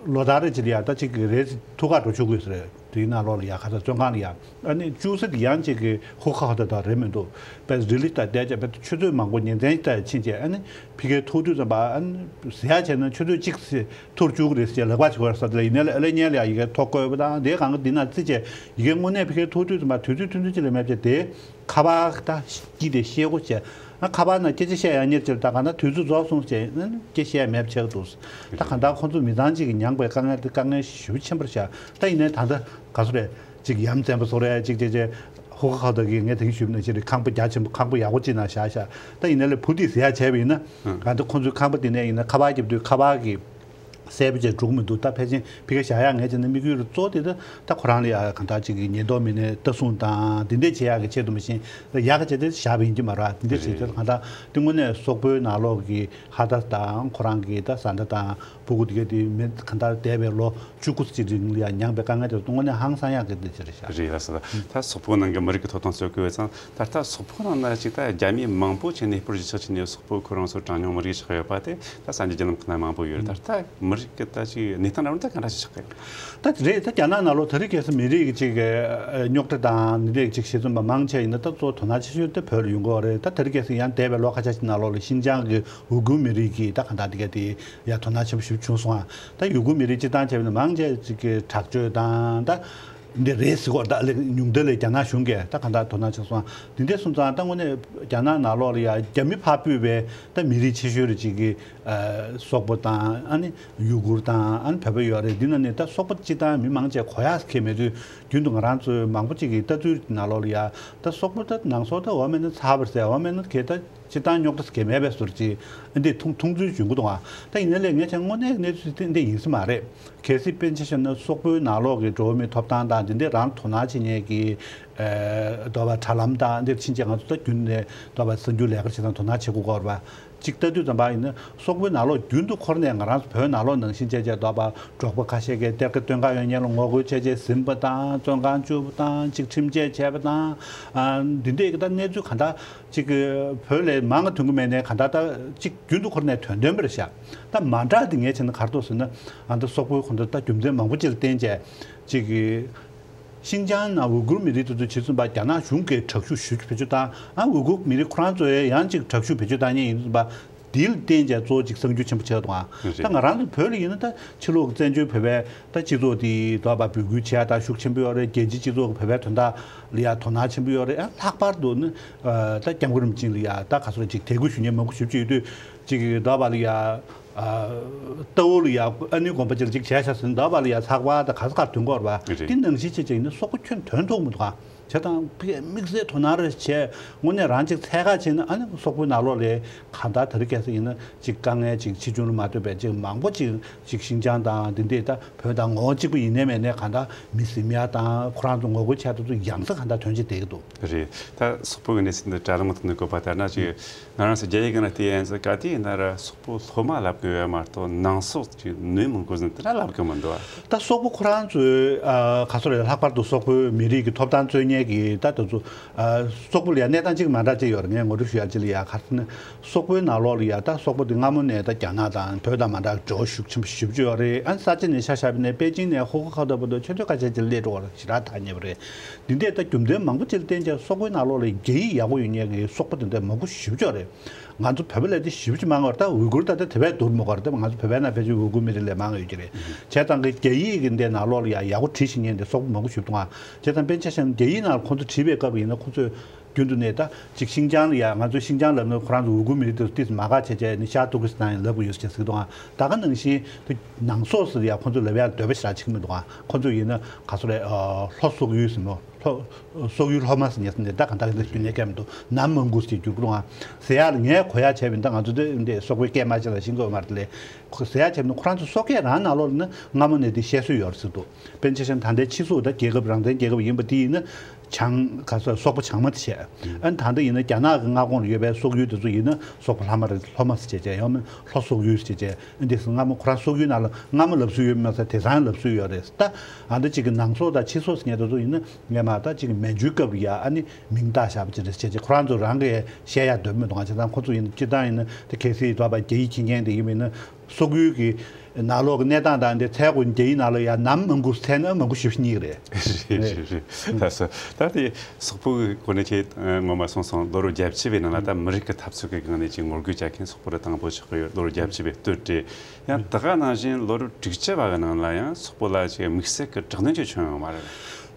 ལོ་ལྟར་རེ་ཅིག་ལ་ཡ་ད་ཅིག་གི་རེས་ཐུག་ག་འགྲོ་ཆོག་གི་ཡོད་ས་རེད། དེའི་ནང་ལོགས་ལ་ཡ་ཁ་ཚ་བཙོན་ཁང་ལ་ཡ་ཨ་ནི་བཅུག་ས་དེ་ཡང་ཅིག་གི་ཧུ་ཁ་ཧ་ད་ད་རེད་མི་འདུག་བས་རི་ལི་ད་བསྡད་བྱས་བས་ཆུ་ཚོད་མང་པོ་ཉིན་མཚན་ད་ཕྱིན་བྱས་ཨ་ནི་ཕ་གིར་ཐུག་དུས་ཙམ་པ་ཨ་ནི་ཟེར་ཡ་བྱས་ན་ཆུ་ཚོད་གཅིག་ཙམ་ཐུག་བཅུག་གི་རེད་ཟེར་ལབ་པ་ཞིག་བར་ས་དེ་ལ་ཡིན་ནའི་ལ་ཨ་ལེ་ཉལ་ལ་ཡ་ཡི་གེ་ཐོ་བཀོད་པ་དང་དེའི་སྒང་ག་འདི་ན་རྩི་བྱས་ཡི་གེ་དངོས་གནས་ཕ་གིར་ཐུག་དུས་ཙམ་པ་དུས་ཚོད་ཐུང་ཐུང་ཅིག་ལས་མེད་བྱས་དེ་ཁ་པར་ད་སྐྱིད་དེ་ཤེལ་སྒོ་བྱས་ཨ་ཁ་པར་ན་སྐད་ཆ་བཤད་ཡ་ཉེར་ཅིག་ད་ག་ན་དུས་ཚོད་རྫོགས་སོང་བྱས་ཨ་སྐད་བཤད་ཡ་མེད་བྱས་འདུག་ད་གང་ལྟར་ཁོང་ཚོ་མི་ཚང་གཅིག་གི་མྱངས་པའི་དཀའ་ངལ་དེ་དཀའ་ངལ་ཞེ་པོ་ཆེན་པོ་རེད་ཤག་ད་ཡིན་ནའི་ད་ལྟ་ག་ཚོད་རེད་ཅིག་ཡ་མཚན་པ་སོགས་རེད་ཅིག་བྱས་བྱས་ཧུ་ཁ་ཁ་ད་གི་ངས་དེང་ཞུས་ནང་བཞིན་རེད། ཁང་པ་རྒྱ་ཆེན་པོ་ཁང་པ་ཡག་པོ་ཅིག་ནང་བཞག་ཤག་ད་ཡིན་ནའི་ལས་བུ་དེ་ཟེར་ཡ་བྱས་པ་ཡིན་ན་གང་ལྟར་ཁོང་ཚོའི་ཁང་པ་དེ་ནས་ཡིན་ན་ཁ་པར་རྒྱབ་དུས་ཁ་པར་གི་གསལ་པོ་བྱས་འགྲོ་གི་མི་འདུག་ད་ཕལ་ཆེར་ཕ་གིར་བཞག་ཡག་ངས་བྱས་ན་དམིགས་ཡུལ་གཙོ་བོ་དེ་ད་ད་ཁོ་རང་ལ་ཡ་གང་ལྟར་ཅིག་གི་ཉེན་རྟོག་མི་སྣས་ལྟ་སྲུང་དང་འདི་འདྲས་བྱེད་ཡག་གི་ཆེད་དུ་མ་གཞི་ཡག་གི་ཆེད་དུ་བཞག་པ་ཡིན་གྱི་མ་རེད། འདི་འདྲས་བྱེད་ཚེ་གང་ལྟར་དེ་དངོས་གནས་སོག་པོའི་ནང་ལོགས་ཀྱི་ཧ་ད་དང་ཁོ་རང་གི་ད་བཟའ་ཟླ་དང་ཕྲུ་གུ་དེ་ག་དེ་མི་གང་ལྟར་འདས་པའི་ལོ་བཅུ་དགུ་ཙམ་རིང་ལ་ཡ་མྱངས་པའི་དཀའ་ངལ་དེ་དངོས་གནས་ཧང་སང་ཡག་གི་འདི་ཅི་རེད་ཤག་རེད་ལགས་སོ། ད་སོག་པོ་ནང་གི་མི་རིགས་ཀྱི་ཐོབ་ཐང་རྩོད་དགོས་པའི་ཙང་ད་ལྟ་སོག་པོ་ནང་ན་ཅིག་ད་རྒྱ་མི་མང་པོ་ཆེ་ནས་སྤུར་གཞིས་ཆགས་ཆེ་ནས་སོག་པོ་ཁོ་རང་ཚོ་གྲངས་ཉུང་མི་རིགས་ཆགས་ཡོད་པ་དེ་ད་སངས་རྒྱས་རྒྱ་ནག་ཁོ་ན་མང་པོ་ཡོད་རེད། ད་ལྟ་མི་རིགས་ཀྱི་ད་ཅིག་གནས་སྟངས་རང་ད་ག་འདྲ་ཞིག་ཆགས་ཀྱི་ཡོད། ད་རེད། ད་རྒྱ་ནག་ནང་ལོགས་དེ་རིང་ཁ་སང་མི་རིགས་ཀྱི་ཅིག་རྙོག་དྲ་དང་འདི་འདྲས་ཅིག་ཞེ་ཙམ་པ་མང་ཆེ་ཡིན་ན་ད་གཙོ་བོ་དོ་སྣང་ཆེ་ཤོས་དེ་བོད་ལ་ཡོང་གི་ཡོད་རེད། ད་དེ་རིང་ཁ་སང་ཡང་འདས་པའི་ལོ་ཁ་ཤས་ཤིག་ནང་ལོགས་ལ་ཤིན་ཅང་གི་ཝུ་གུར་མི་རིགས་ཀྱི་ད་ག་འདྲ་དེ་ག་དེ་ཡ་དོ་སྣང་ཆེན་པོ་ཞིག་བྱུང་སོང་ཨ། ད་ཝུ་གུར་མི་རིགས་སྤྱིར་བཏང་བྱས་པ་ཡིན་ན་མང་ཆེ་ཅིག་གི་དྲག་སྤྱོད་དང་ད་འདི་རེད་ཟེར་གོ་ད་ལས་ཉུང་མཐའ་ལས་རྒྱ་ནག་གཞུང་གིས་ད་ག་འདྲ་དོ་སྣང་ཆེ་སོང་ཨ། འདི་འདྲས་སོང་ཙང་ད་དངོས་གནས་རྒྱ་ནག་ནང་ལོགས་ལ་ཡ་རྒྱ་མི་ཕར་སྤོས་པའི་ད་མི་རིགས་ཆེ་ཤོས་རེ་ཅིག་གི་སོག་པོ་དང་ཨ་ནི་ཡུ་གུར་དང་ཨ་ནི་བོད་པ་ཡོད་རེད། འདི་ནང་ནས་ད་སོག་པོ་སྤྱིར་བཏང་མི་མང་ཆེ་གོ་ཡག་གི་མེད་དུས་རྒྱུན་དུ་ང་རང་ཚོའི་མང་པོ་ཅིག་གི་ལྟ་ཚུལ་ནང་ལོགས་ལ་ཡ་ད་སོག་པོ་ད་ནང་སོག་ད་འོ་མེད་ན་ཚ་བར་ཟེར་འོ་མེད་ན་གལ་ད་སྤྱིར་བཏང་རྙོག་དྲ་གལ་མེད་པའི་ཟུར་ཅིག་ཨ་འདི་མཐོང་མཐོང་ཚུལ་བྱུང་གི་འདུག་ཨ། ད་ཡིན་ན་ལས་ངས་ཀྱང་དངོས་གནས་གནས་ཚུལ་དེ་འདི་ཡིན་ས་མ་རེད། གལ་སྲིད་དཔེར་ན་ཆ་བཞག་ན་སོག་པོའི་ནང་ལོགས་ཀྱི་འགྲོ་བ་མིའི་ཐོབ་ཐང་དང་འདི་འདྲས་རང་དོ་སྣང་བྱེད་མཁན་གྱི་ཨ་དོ་བ་དྲ་ལམ་དང་འདིར་ཕྱིན་ཆད་ང་ཚོ་ད་རྒྱུན་ནས་དོ་བ་གསར་འགྱུར་ལས་ཀ་བྱེད་སྟངས་དོ་སྣང་བྱེད་དགོས་ཀྱི་ཡོད་རེད་པ། གཅིག་ལྟ་དུས་ཙམ་པ་ཡིན་ན་སོག་པོའི་ནང་ལོགས་རྒྱུན་དུ་འཁོར་ནས་ང་རང་ཚོ་བོད་ནང་ལོགས་ནང་བཞིན་བྱས་བྱས་དོགས་པ་འབྲོག་པ་ཁ་ཤས་ཀྱིས་གཏེར་ཁ་སྟོན་ག་ཡོང་མཁན་ལ་ངོ་རྒོལ་བྱས་བྱས་ཟིན་པ་དང་བཙོན་ཁང་བཅུག་པ་དང་གཅིག་ཁྲིམས་ཆད་བྱས་པ་དང་ཨ་འདི་འདྲས་ཀྱི་ད་གནས་ཚུལ་གང་ལྟར་གཅིག་བོད་ལས་མང་ང་ཐོན་གྱི་མེད་ནའི་གང་ལྟར་ད་གཅིག་རྒྱུན་དུ་འཁོར་ནས་ཐོན་དོན་པ་རེད་ཤག་ད་མ་འདྲ་འདི་ངས་བྱས་ན་ག་རེ་འདུག་ཟེར་ན་ཨ་ད་སོག་པོའི་ཁོང་ཚོ་ད་རྒྱུ་མཚན་མང་པོ་ཅིག་ལ་བརྟེན་བྱས་གཅིག་གི་ཤིན་ཅང་ནང་ཝུ་གུར་མི་རིགས་དེ་ཚོ་ཇི་ཙམ་པ་རྒྱ་ནག་གཞུང་གིས་དྲག་ཤུགས་ཞེ་པོ་བེད་སྤྱོད་བཏང་ཨ་ཝུ་གུར་མི་རིགས་ཁོ་རང་ཚོས་ཡང་ཅིག་དྲག་ཤུགས་བེད་སྤྱོད་བཏང་མཁན་ཡིན་ཙམ་པ་དེ་ལ་བརྟེན་བྱས་གཙོ་བོ་ཅིག་གསར་འགྱུར་ཆེན་པོ་ཆགས་འདུག་ཨ། ད་ང་རང་ཚོ་བོད་ལ་ཡིན་ན་ད་ཕྱི་ལོགས་ཀྱི་བཙན་བྱོལ་བོད་པའི་ད་སྤྱི་ཚོགས་དེ་དོགས་པ་འབོད་སྐུལ་བྱེད་ཡ་ད་ཤུགས་ཆེན་པོ་ཡོད་རེད། རྒྱལ་སྤྱིའི་སྤྱི་ཚོགས་ཀྱི་བོད་པའི་དོན་དག་ལ་ཡ་དོ་སྣང་ཆེན་པོ་ཡོད་རེད། ཨ་ལྷག་པར་དུ་ནི་ད་སྐྱབས་མགོན་རིན་པོ་ཆེ་ལ་ཡ་ད་ག་ཚོད་ཅིག་དད་གུས་ཞུ་མཁན་མང་པོ་ཞེ་པོ་ཅིག་ཡོད་དུས་ཅིག་དོགས་པ་ལ་ཡ། ཨ་རྟའུ་ལ་ཡ་ཨ་ནུའི་དགོན་པ་ཅིག་ལ་ཅིག་བྱས་ཤག་ཟེར་ན་དོགས་པ་ལ་ཡ་ཚགས་པར་དང་ག་ས་གར་ཐོན་གྱི་ཡོད་རེད་པ། རེད། དེ་ནང་བཞིན་བྱས་བྱས་ཡིན་ན་སོག་པོ་ཁྱོན་ཐོན་ཐུབ་མི་འདུག་ཨ། བྱས་ཙང་ཕ་གིར་དམིགས་བསལ་དོ་སྣང་རེ་བྱས་དངོས་གནས་རང་ཅིག་འཚོལ་ག་བྱས་ན་ཨ་ནི་སོག་པོའི་ནང་ལོགས་ལ་གང་ལྟར་དེ་རིང་ཁ་སང་ཡིན་ན་ཅིག་དཀའ་ངལ་ཅིག་ཕྱིས་འབྱུང་ལ་མ་ལྟོས་པའི་ཅིག་མང་པོ་ཅིག་ཅིག་ཤིན་ཅང་དང་འདི་འདྲས་ད་བོད་དང་ངོ་བོ་གཅིག་པ་ཡིན་ནའི་མིན་ནའི་གང་ལྟར་མི་ཟིན་ཡ་དང་ཁོ་རང་ཚོ་ངོ་རྒོལ་བྱས་དེ་ཚོ་ཡང་སེ་གང་ལྟར་ཐོན་བྱས་བསྡད་ཀྱི་འདུག་རེད། ད་སོག་པོའི་གནས་ཚུལ་འདི་དྲ་ལམ་ཐོག་ནས་བཀོད་པ་ལྟར་ན་ཅིག་ང་རང་ཚོ་རྒྱ་ཡིག་ནང་བལྟས་ཡིན་ཟེར་ག་དུས་ཡིན་ན་ར་སོག་པོ་སློབ་མ་ལབ་ཀྱི་ཡོད་མ་གཏོགས་ནང་སོག་ཅིག་ནུས་མི་དགོས་ཟེར་དེ་འདྲ་ལབ་ཀྱི་མི་འདུག་ཨ། ད་སོག་པོ་ཁོ་རང་ཚོའི་ཨ་ག་ཚོད་རེད། ལྷག་པར་དུ་སོག་པོའི་མི་རིགས་ཀྱི་ཐོབ་ཐང་རྩོད་མཁན་གྱི་ད་དེ་ཚོ་ཨ་སོག་པོ་ལ་ཡ་གནས་སྟངས་གཅིག་མ་འདྲ་ཅིག་ཡོད་རེད། ངས་ངོ་སྤྲོད་ཞུ་ཡ་ཅིག་ལ་ཡ་ག་རེ་ཟེར་ན་སོག་པོའི་ནང་ལོགས་ལ་ཡ་ད་སོག་པོ་དེ་སྔ་མོ་ནས་ད་རྒྱ་ནག་དང་བོད་དང་མ་འདྲ་འབྲེལ་བ་ཤུགས་ཆེན་པོ་ཞེ་པོ་ཅིག་ཡོད་རེད། ཨ་ས་ཆ་ནས་ཆ་བཞག་པ་ཡིན་ན་པེ་ཅིང་ནས་ཧུ་ཁུ་ཁ་ཐོག་བར་དུ་ཆུ་ཚོད་ཁ་ཤས་ཅིག་སླེབས་འགྲོ་བ་ཞེ་དྲག་ཐག་ཉེ་བ་རེད། འདི་འདྲས་ད་རྒྱུ་མཚན་མང་པོ་ཅིག་ལ་བརྟེན་ཀྱང་སོག་པོའི་ནང་ལོགས་ལ་རྒྱ་ཡིག་ཡག་པོ་ཡོད་མཁན་གྱི་སོག་པོ་དེ་འདྲ་མང་པོ་ཞེ་པོ་ཅིག་ཡོད་རེད། ང་ཚོ་བོད་པ་ལས་དེ་ཞེ་པོ་ཅིག་མང་བ་རེད། ད་ཝུ་གུར་ད་ལྟ་དེ་བས་བསྡུར་མི་དགོས་རེད། ད་ང་ཚོ་བོད་པའི་ནང་ཕལ་ཆེར་ཝུ་གུར་མི་རིགས་ལས་མང་ཡོད་ཀྱི་རེད། བྱས་ཙང་གི་རྒྱ་ཡིག་གི་འདི་ནང་ལོགས་ལ་ཡང་ཡག་པོ་བྲིས་ཤེས་མཁན་དེ་སོག་པོ་མང་པོ་ཞེ་པོ་འདུག་ཨ། བྱས་ཙང་དཔེར་ཆ་བཞག་ན་རྒྱ་ཡིག་ནང་ཁོང་ཚོ་བྲིས་པའི་སྐབས་ཡིན་ན་ཁོང་ཚོས་རྒྱུན་དུ་ནས་ད་ཅིག་ཤིན་ཅང་ལ་ཡ་ང་ཚོ་ཤིན་ཅང་ལབ་ན་ཁོ་རང་ཚོ་ཝུ་གུར་མི་རིགས་དེ་ཏིས་མ་དགའ་བྱས་བྱས་ནི་ཤར་ཏུར་ཀི་སི་ཐན་ལབ་ཀྱི་ཡོད་ཟེར་ཟེར་གི་འདུག་ཨ། ད་ག་ནང་བཞིན་དེ་ནང་སོག་ཟེར་ཡ་ཁོ་ཚོ་ལབ་ཡ་འདོད་པ་ཞེ་དྲག་བྱེད་ཀྱི་མི་འདུག་ཨ། ཁོ་ཚོ་ཡིན་ན་ག་ཚོད་རེད། ཨ་ལྷོ་སོག་ཡུལ་ཟེར་མོ། ཐོ། སོག་ཡུལ་སློབ་མ་ཟེར་ཉེ་ཟེར་ནས་ད་གང་ལྟར་འདི་རྒྱུ་ནས་སྐད་མི་འདུག་ནམ་མང་གུ་ཟེར་རྒྱུ་རུང་ཨ། ཟེར་ཡག་ལ་ངས་གོ་ཡག་བྱས་པ་ཡིན་ད་ང་ཚོ་འདི་འདི་སོག་པོའི་སྐད་མ་བྱས་ལ་ཤེས་ཀྱི་ཡོད་མ་རེད་ལས། ཁོ་ཟེར་ཡག་བྱས་པ་ཡིན་ཁོ་རང་ཚོ་སོག་སྐད་རང་ནང་ལོགས་ལ་ནི་སྔ་མོ་ནས་འདི་བཤད་སྲོལ་ཡོད་རེད་ཟེར་འདུག་དཔེར་ན་ཆ་བཞག་ན་ད་ལྟའི་ཕྱི་སོག་ད་རྒྱལ་ཁབ་རང་བཙན་རྒྱལ་ཁབ་ཡིན་པ་འདི་ཡིན་ན་བྱང་ག་ས་སོག་པོ་བྱང་མ་དེ་བྱས། ཨ་ནི་ད་ལྟ་ཡིན་ན་རྒྱ་ནག་གི་མངའ་ཁོངས་ལ་ཡོད་པའི་སོག་ཡུལ་དེ་ཚོ་ཡིན་ན་སོག་པོ་ལྷ་མ་རེད་ལྷོ་མ་ཟེར་བྱས་བྱས་ཡང་མིན་ལྷོ་སོག་ཡུལ་ཟེར་བྱས་བྱས། འདི་སྔ་མོ་ཁོ་རང་སོག་ཡུལ་ནང་ལ་སྔ་མོ་ལབ་སྲོལ་ཡོད་མ་ཟད་དེང་སང་ལབ་སྲོལ་ཡོད་རེད་ད། ཨ་འདི་གཅིག་གི་ནང་སོག་དང་ཕྱི་སོག་ཟེར་མཁན་དེ་ཚོ་ཡིན་ན་ངས་མ་ད་གཅིག་གི་མན་ཇུའི་སྐབས་ལ་ཡ་ཨ་ནི་མིང་བཏགས་བཞག་པ་ཅིག་རེད་བྱས་བྱས་ཁོ་རང་ཚོ་རང་གིས་བཤད་ཡ་འདོད་མི་འདུག་ང་བྱས་ཙང་ཁོ་ཚོ་ཡིན་ན་སྤྱིར་བཏང་ཡིན་ན་དེ་གལ་སྲིད་འགྲོ་བ་རྒྱ་ཡིག་མཁྱེན་མཁན་དེ་ཡིན་མིན་ན་སོག་ཡུལ་གྱི་ནང་ལོགས་ཀྱི་གནས་སྟངས་དང་འདི་ཚད་དགོས་རྒྱ་ཡིག་ནང་ལ་ཡ་ནམ་མང་གུ་ཚད་ན་མང་གུ་ཞིབ་ཉིག་རེད། རེད་རེད་རེད། ད་སོ་ད་དེ་སོག་པོའི་སྐོར་ནས་ཁྱེད་ངོ་མ་སོང་སོང་ལོ་རབས་བརྒྱད་ཅུ་བའི་ནང་ལ་ད་མི་རིགས་ཀྱི་འཐབ་རྩོད་ཀྱི་སྒང་ནས་ཅིག་ངོ་རྒོལ་བྱ་མཁན་སོག་པོ་ར་དང་པོ་ཆགས་ཀྱི་ཡོད། ལོ་རབས་བརྒྱད་ཅུ་བའི་སྟོད་དེ། ཡང་ད་ག་ནང་བཞིན་ལོ་རབས་དྲུག་ཅུ་བ་གི་ནང་ལ་ཡང་སོག་པོ་ལ་ཅིག་དམིགས་བསལ་གྱི་དྲག་གནོན་ཅིག་བྱུང་ཡོད་མ་རེད།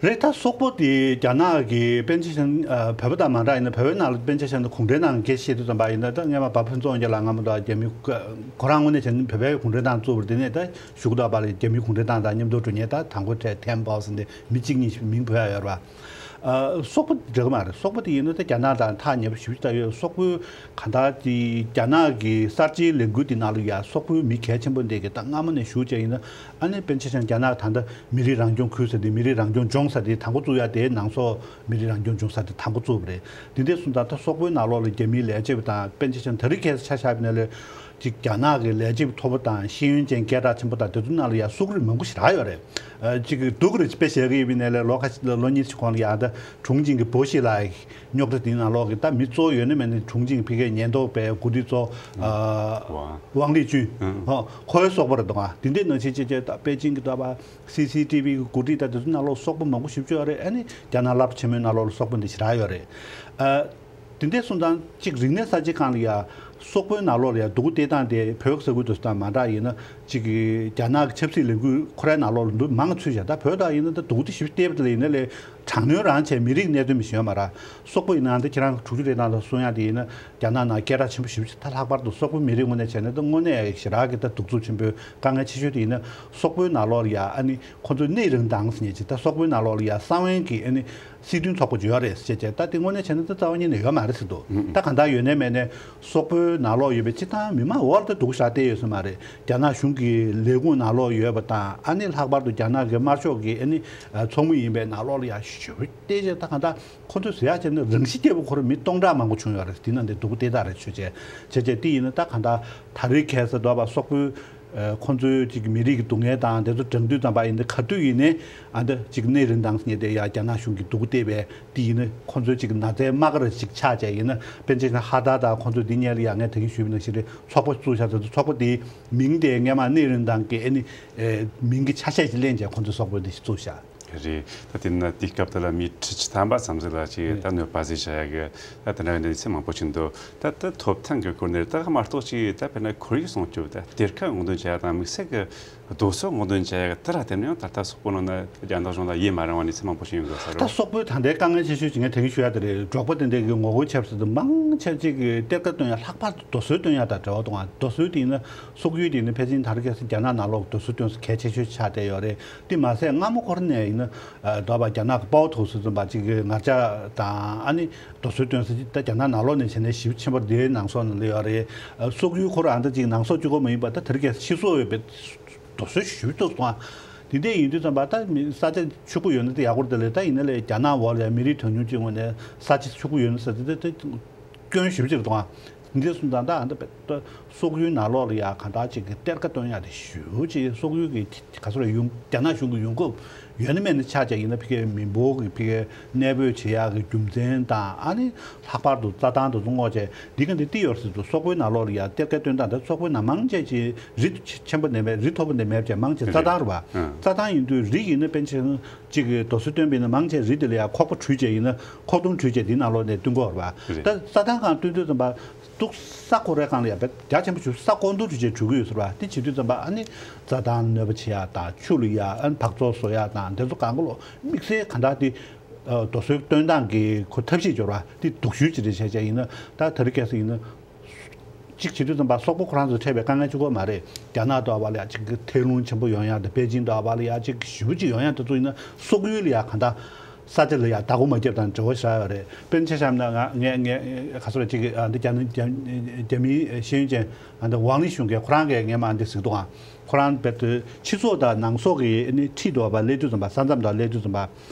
རེད་ད་སོག་པོ་དེ་རྒྱ་ནག་གི་དཔེར་ན་ཆ་བཞག་ན་བོད་པ་དང་མ་འདྲ་ཡིན་ན་བོད་པའི་ནང་ལ་དཔེར་ན་ཆ་བཞག་ན་གུང་ཁྲན་ཏང་གི་སྐད་ཆ་བཤད་དུས་ཙམ་པ་ཡིན་ན་ད་སྔོན་མ་འབའ་ཕུན་ཚོགས་དབང་རྒྱལ་ལགས་སྔ་མོ་དང་རྒྱ་མི་ཁོ་རང་དངོས་གནས་བྱས་ན་བོད་པའི་གུང་ཁྲན་ཏང་བཙུགས་པ་དེ་ནས་ད་གཞུག་ད་བར་རྒྱ་མི་གུང་ཁྲན་ཏང་དང་མཉམ་དུ་འགྲོ་མཁན་ད་དང་པོ་གྲས་ཐེན་པའོ་ཟེར་ནས་མི་གཅིག་གཉིས་མིང་བོས་ཡ་ཡོད་རེད་བ། སོག་པོ་འདྲ་གི་མ་རེད། སོག་པོ་དེ་ཡིན་ན་ད་རྒྱ་ནག་དང་ཐག་ཉེ་པོ་ཞེ་པོ་ཅིག་ད་ཡོད། སོག་པོའི་གང་ལྟར་དེ་རྒྱ་ནག་གི་གསར་བརྗེའི་ལས་འགུལ་དེ་ནང་ལ་ཡ་སོག་པོའི་མི་གལ་ཆེན་པོ་འདི་གི་ད་སྔ་མོ་ནས་ཞུགས་བྱས་ཡིན་ན་ཨ་ནི་དཔེར་ན་ཆ་བཞག་ན་རྒྱ་ནག་ད་ལྟ་མི་རིགས་རང་སྐྱོང་ཁུལ་ཟེར་དེ་མི་རིགས་རང་སྐྱོང་ལྗོངས་ཟེར་དེ་དང་པོ་བཙུགས་ཡ་དེ་ནང་སོག་མི་རིགས་རང་སྐྱོང་ལྗོངས་ཟེར་དེ་དང་པོ་བཙུགས་པ་རེད། དེ་འདྲ་སོང་ཙང་ད་སོག་པོའི་ནང་ལོགས་ལ་རྒྱ་མིའི་ལས་བྱེད་པ་དང་དཔེར་ན་ཆ་བཞག་ན་ད་རེས་ཁ་སང་ཆ་བཞག་པ་ཡིན་ན་ལས་ཅིག་རྒྱ་ནག་གི་ལས་བྱེད་པ་མཐོ་པོ་དང་ཤེས་ཡོན་ཅན་སྐད་གྲགས་ཆེན་པོ་དང་དེ་ཚོ་ནང་ལ་ཡ་སོག་རིགས་མང་པོ་ཞེ་དྲག་ཡོད་རེད། ཨ་གཅིག་གི་སྡུག་རུ་དཔེ་བཞག་གི་ཡིན་པ་ཡིན་ན་ལས་ལོ་ཁ་ལོ་གཉིས་ཤིག་གོང་ལ་ཡ་ད་ཁྲུང་ཆིང་གི་པོ་ཤི་ལ་རྙོག་དྲ་དེའི་ནང་ལོགས་ཀྱི་ད་མི་གཙོ་བོ་ཡོད་ན་མེད་ན་ཁྲུང་ཆིང་ཕ་གིའི་ཉེན་རྟོག་པའི་འགོ་ཁྲིད་གཙོ་ཨ་ཝང་ཝང་ལི་ཅུན་ཧོ་ཁོའི་སོག་པོ་རེད་འདུག་ཨ། དེ་འདྲའི་ནང་བཞིན་བྱས་བྱས་ད་པེ་ཅིང་གི་ད་པ་སི་སི་ཊི་ཝི་གི་འགོ་ཁྲིད་ད་དེ་ཚོ་ནང་ལོགས་སོག་པོ་མང་པོ་ཞེ་པོ་ཅིག་ཡོད་རེད། ཨ་ནི་རྒྱ་ནག་རླབས་ཆེན་མོའི་ནང་ལོགས་ལ་སོག་པོ་འདི་ཞེ་དྲག་ཡོད་རེད། ཨ། དེ་འདྲ་སོང་ཙང་གཅིག་རིག་གནས་གསར་བརྗེ་སྒང་ལ་ཡ་སོག་པོའི་ནང་ལོགས་ལ་ཡ་སྡུག་སྡུག་སྟེ་སྟངས་དེ་བོད་ས་ཁུལ་དུ་སོང་ཙང་མ་འདྲ་ཡིན་ན་གཅིག་གི་རྒྱ་ནག་གི་ཆབ་སྲིད་ལས་འགུལ་ཁོ་རའི་ནང་ལོགས་ལ་འདུག་མང་ཚུད་བཞག་ད་བོད་དང་ཡིན་ན་ད་སྡུག་སྡུག་ཞིག་སྟེ་བ་དེ་ལ་ཡིན་ན་ལས་དྲག་གནོན་རང་བྱས་མི་རིགས་གནད་དོན་མི་ཤེས་ཡོད་མ་ར། སོག་པོ་ཡིན་ན་ད་ཁྱེད་རང་དྲུག་ཅུ་རེ་གྲངས་ལ་གསུང་ཡ་དེ་ཡིན་ན་རྒྱ་ནག་ནང་སྐད་གྲགས་ཆེན་པོ་ཞེ་པོ་ཅིག་ད་ལྷག་པར་དུ་སོག་པོ་མི་རིགས་དངོས་གནས་བྱས་ན་ད་དངོས་གནས་ཞེ་དྲག་གི་ད་གདུག་རྩུབ་ཆེན་པོའི་དཀའ་ངལ་ཆེ་ཤོས་དེ་ཡིན་ན་སོག་པོའི་ནང་ལོགས་ལ་ཡ་ཨ་ནི་ཁོ་ཚོའི་གནས་རིན་ཐང་ཟེར་མཁན་ཅིག་ད་སོག་པོའི་ནང་ལོགས་ལ་ཡ་གསང་བའི་གི་ཨ་ནི། སྲིད་དོན་ཚོགས་པ་ཅིག་ཡོད་རེད་ཟེར་བྱས་ད་དེ་དངོས་གནས་བྱས་ན་ད་རྩ་བ་ཉིད་ནས་ཡོད་མ་རེད་ཟེར་འདུག་ད་གང་ལྟར་ཡོད་ནའི་མེད་ནའི་སོག་པོའི་ནང་ལོགས་ཡོད་པའི་སྤྱི་བཏང་མི་མང་འོག་ལ་ད་སྡུག་ཞག་བལྟས་ཡོད་ས་མ་རེད། རྒྱ་ནག་གཞུང་གི་ལས་ཁུངས་ནང་ལོགས་ཡོད་པ་དང་ཨ་ནི་ལྷག་པར་དུ་རྒྱ་ནག་གི་དམར་ཤོག་གི་ཨ་ནི་ཚོགས་མི་ཡིན་པའི་ནང་ལོགས་ལ་ཡ་ཞུ་བལྟས་བྱས་ད་གང་ལྟར་ཁོ་ཚོས་ཟེར་ཡག་བྱས་ན་རང་ཤི་སྐྱེས་པ་ཁོ་རང་མི་སྟོང་ཕྲག་མང་པོ་བྱུང་ཡོད་རེད། དེ་ནང་དེ་སྡུག་ལྟས་ད་རེད་ཆོས་བྱས་བྱས་བྱས་དེ་ཡིན་ན་ད་གང་ལྟར་ད་རེས་ཁ་སང་འདྲ་བ་སོག་པོའི། ཁོང་ཚོའི་ཅིག་མི་རིགས་ཀྱི་སྡུག་བསྔལ་དང་དེ་ཚོ་དྲན་དུས་ཙམ་པ་ཡིན་ཏེ་ག་དུས་ཡིན་ནའི་ཨ་འདི་ཅིག་གནས་རིན་ཐང་ཟེར་མཁན་དེ་ཡ་རྒྱ་ནག་གཞུང་གིས་སྡུག་སྟེར་བས་དེ་ཡིན་ན་ཁོང་ཚོའི་ཅིག་ན་ཚའི་རྨ་ཁ་ར་ཅིག་ཆགས་བྱས་ཡིན་ན་དཔེར་ན་ཆ་བཞག་ན་ཧ་ད་དང་ཁོང་ཚོ་འདི་གཉིས་ལ་ཡ་ངས་ད་གིན་ཞུས་པ་ནང་བཞིན་རེད་ཚོགས་པ་བཙུགས་བཞག་ཚོགས་པ་དེའི་མིང་དེ་སྔས་མ་གནས་རིན་ཐང་གི་ཨ་ནི་མིང་གི་ཆ་ཤས་ཅིག་ལེན་བྱས་ཁོང་ཚོའི་ཚོགས་པ་འདི་བཙུགས་བཞག་རེད། ད་དེ་ན་དེའི་སྐབས་དེ་ལ་མི་ཁྲི་བཅུ་ཐམ་པ་ཙམ་ཞིག་ལ་ཅིག་ད་གནོད་པ་ཟིག་བྱ་ཡ་གི་ད་དེ་འདྲ་བའི་གནས་ཚུལ་མང་པོ་ཞིག་འདུག་ད་ད་ཐོབ་ཐང་གི་སྐོར་ནས་ད་མ་གཏོགས་ཅིག་ད་དཔེར་ན་ཁོར་ཡུག་སྲུང་སྐྱོབ་ད་གཏེར་ཁ་སྔོག་འདོན་བྱ་ཡ་དང་དམིགས་བསལ་གི་རྡོ་སོལ་སྔོག་འདོན་བྱ་ཡ་གི་དེ་ལ་བརྟེན་ནས་ཡང་ད་ལྟ་སོག་པོ་ནང་ན་རྒྱ་ནག་གཞུང་ལ་ཡིད་མ་རངས་པ་གནས་ཚུལ་མང་པོ་ཞིག་ཡོང་གི་ཡོད་ས་རེད། ད་སོག་པོའི་ད་ལྟའི་དཀའ་ངལ་ཆེ་ཤོས་ཅིག་ངས་དེ་གིན་ཞུ་ཡ་དེ་རེད། འབྲོག་པ་དེ་འདྲས་ཀྱི་ངོ་རྒོལ་བྱས་པ་ཟེར་དུས་མང་ཆེ་ཅིག་གི་གཏེར་ཁ་བཏོན་ཡ་ལྷག་པར་དུ་རྡོ་སོལ་བཏོན་ཡ་དང་འབྲེལ་བ་འདུག་ཨ། རྡོ་སོལ་དེ་ཡིན་ན་སོག་ཡུལ་དེ་ཡིན་ན་ཕལ་ཆེར་ད་རེས་ཁ་སང་རྒྱ་ནག་ནང་ལོགས་རྡོ་སོལ་བཏོན་ས་གལ་ཆེ་ཤོས་ཆགས་བསྡད་ཡོད་རེད། དེ་མ་ཟད་སྔ་མོ་ཁོ་རང་ནས་ཡིན་ན་ཨ་འདྲ་བ་རྒྱ་ནག་གི་པའོ་ཐོག་སུ་ཙམ་པ་ཅིག་གི་ངར་ལྕགས་དང་ཨ་ནི་རྡོ་སོལ་བཏོན་ས་ཅིག་ད་རྒྱ་ནག་ནང་ལོགས་ནས་བྱས་ནས་ཞེ་པོ་ཆེན་པོ་དེའི་ནང་སོག་ནང་ལ་ཡོད་རེད། ཨ་སོག་ཡུལ་ཁོ་རང་ཨ་འདྲ་ཅིག་ནང་སོག་གཅིག་པོ་མ་ཡིན་པ་ད་དེ་རིང་ཁ་སང་ཕྱི་སོག་ཡོད་པའི་རྡོ་སོལ་ཞེ་པོ་ཐོག་སོང་ཨ། དེ་འདྲ་ཡིན་དུས་ཙམ་པ་ད་མི་ས་ཆ་ཕྱུག་པོ་ཡོད་ན་ད་ཡག་པོ་རེད་ལས། ད་ཡིན་ན་ལས་རྒྱ་ནག་འོག་ལ་མི་རིགས་གྲངས་ཉུང་གཅིག་ངོས་ནས་ས་ཆ་ཕྱུག་པོ་ཡོད་ན་ཟེར་དེ་དེ་སྐྱོན་ཞེ་པོ་ཅིག་རེད་འདུག་ཨ། འདི་གསུམ་དང་ད་ཨ་འདི་སོག་ཡུལ་ནང་ལོགས་ལ་ཡ་གང་ལྟར་ཅིག་གི་གཏེར་ཁ་བཏོན་ཡ་དེ་ཞེ་པོ་ཅིག་སོག་ཡུལ་གྱི་ག་ཚོད་རེད་ཡོང་རྒྱ་ནག་གཞུང་གི་ཡོང་འབབ་ཡོད་ན་མེད་ན་ཆ་བཞག་ཡིན་ན་ཕ་གིའི་མི་འབོར་གྱི་ཕ་གིའི་གནས་སྤོས་བྱེད་ཡག་གི་རྒྱུ་མཚན་དང་ཨ་ནི་ལྷག་པར་དུ་རྩྭ་ཐང་དེ་ཚོ་སྔོག་བྱས་འདི་ག་འདི་འདི་ཡོད་རེད་ཟེར་དུས་སོག་པོའི་ནང་ལོགས་ལ་ཡ་གཏེར་ཁ་བཏོན་སྟངས་དེ་སོག་པོའི་ནང་མང་ཆེ་ཅིག་རི་ཆེན་པོ་འདི་མེད་རི་མཐོ་པོ་འདི་མེད་བྱས་མང་ཆེ་རྩྭ་ཐང་རེད་བ། རྩྭ་ཐང་ཡིན་དུས་རི་ཡིན་ན་དཔེར་ན་ཆ་བཞག་ན་གཅིག་གི་རྡོ་སོལ་བཏོན་པ་ཡིན་ན་མང་ཆེ་རི་དེ་ལ་ཡ་ཁོག་པ་བྲུས་བྱས་ཡིན་ན་ཁོག་སྟོང་བྲུས་བྱས་དེའི་ནང་ལོགས་ནས་བཏོན་གྱི་ཡོད་རེད་བ། རེད། ད་རྩྭ་ཐང་སྒང་བཏོན་དུས་ཙམ་པ་འདུག་ས་ཁོ་རའི་སྒང་ལ་ཡ་བས་རྒྱ་ཆེན་པོ་ཞིག་ས་ཁོག་སྟོང་བྲུས་བྱས་བྲུས་ཀྱི་ཡོད་ཟེར་བ། དེ་བྱེད་དུས་ཙམ་པ་ཨ་ནི་རྩྭ་ཐང་གནོད་པ་བྱེད་ཡ་དང་ཆུ་ལ་ཡ་ཨ་ནི་འབག་བཙོག་བཟོ་ཡ་དང་དེ་ཚོ་གང་ག་ལོ་དམིགས་བསལ་ག་འདྲ་དེ་རྡོ་སོལ་བཏོན་སྟངས་ཀྱི་ཁོ་ཐབས་ཤེས་སྦྱོར་བ་དེ་སྡུག་ཤོས་ཅིག་རེད་བྱས་བྱས་ཡིན་ན་ད་དེ་རིང་ཁ་སང་ཡིན་ན། གཅིག་བྱེད་དུས་ཙམ་པ་སོག་པོ་ཁོ་རང་ཚོ་འཕྲད་པའི་དཀའ་ངལ་གཅིག་པོ་མ་རེད། རྒྱ་ནག་ཏུ་ཨ་བ་ལ་ཡ་གཅིག་གི་ཐལ་རླུང་ཆེན་པོ་ཡོང་ཡ་དང་པེ་ཅིང་ཏུ་ཨ་བ་ལ་ཡ་གཅིག་ཞེ་པོ་ཅིག་ཡོང་ཡ་དེ་ཚོ་ཡིན་ན་སོག་ཡུལ་ལ་ཡ་གང་ལྟར་ ས་ཆ་ལ་ཡང་བདག་པོ་མ་བརྒྱབ་དང་འབྲེལ་བ་ཞེ་དྲག་ཡོད་རེད། དཔེར་ན་ཆ་བཞག་ན་ང་ངས་ངས་ག་ཚོད་རེད་ཅིག་ཨ་འདི་རྒྱ་ནི་རྒྱ་རྒྱ་མིའི་ཤེས་ཡོན་ཅན་ཨ་འདི་ཝང་ལི་གཞུང་གིས་ཁོ་རང་གིས་ངས་མ་འདི་གཟིགས་འདུག་ཨ། ཁོ་རང་བལ་དུ་ཕྱི་སོག་དང་ནང་སོག་གི་ནི་ཁྲིད་འདུག་པ། སླེབས་དུས་ཙམ་པ་ས་མཚམས་དང་སླེབས་དུས་ཙམ་པ་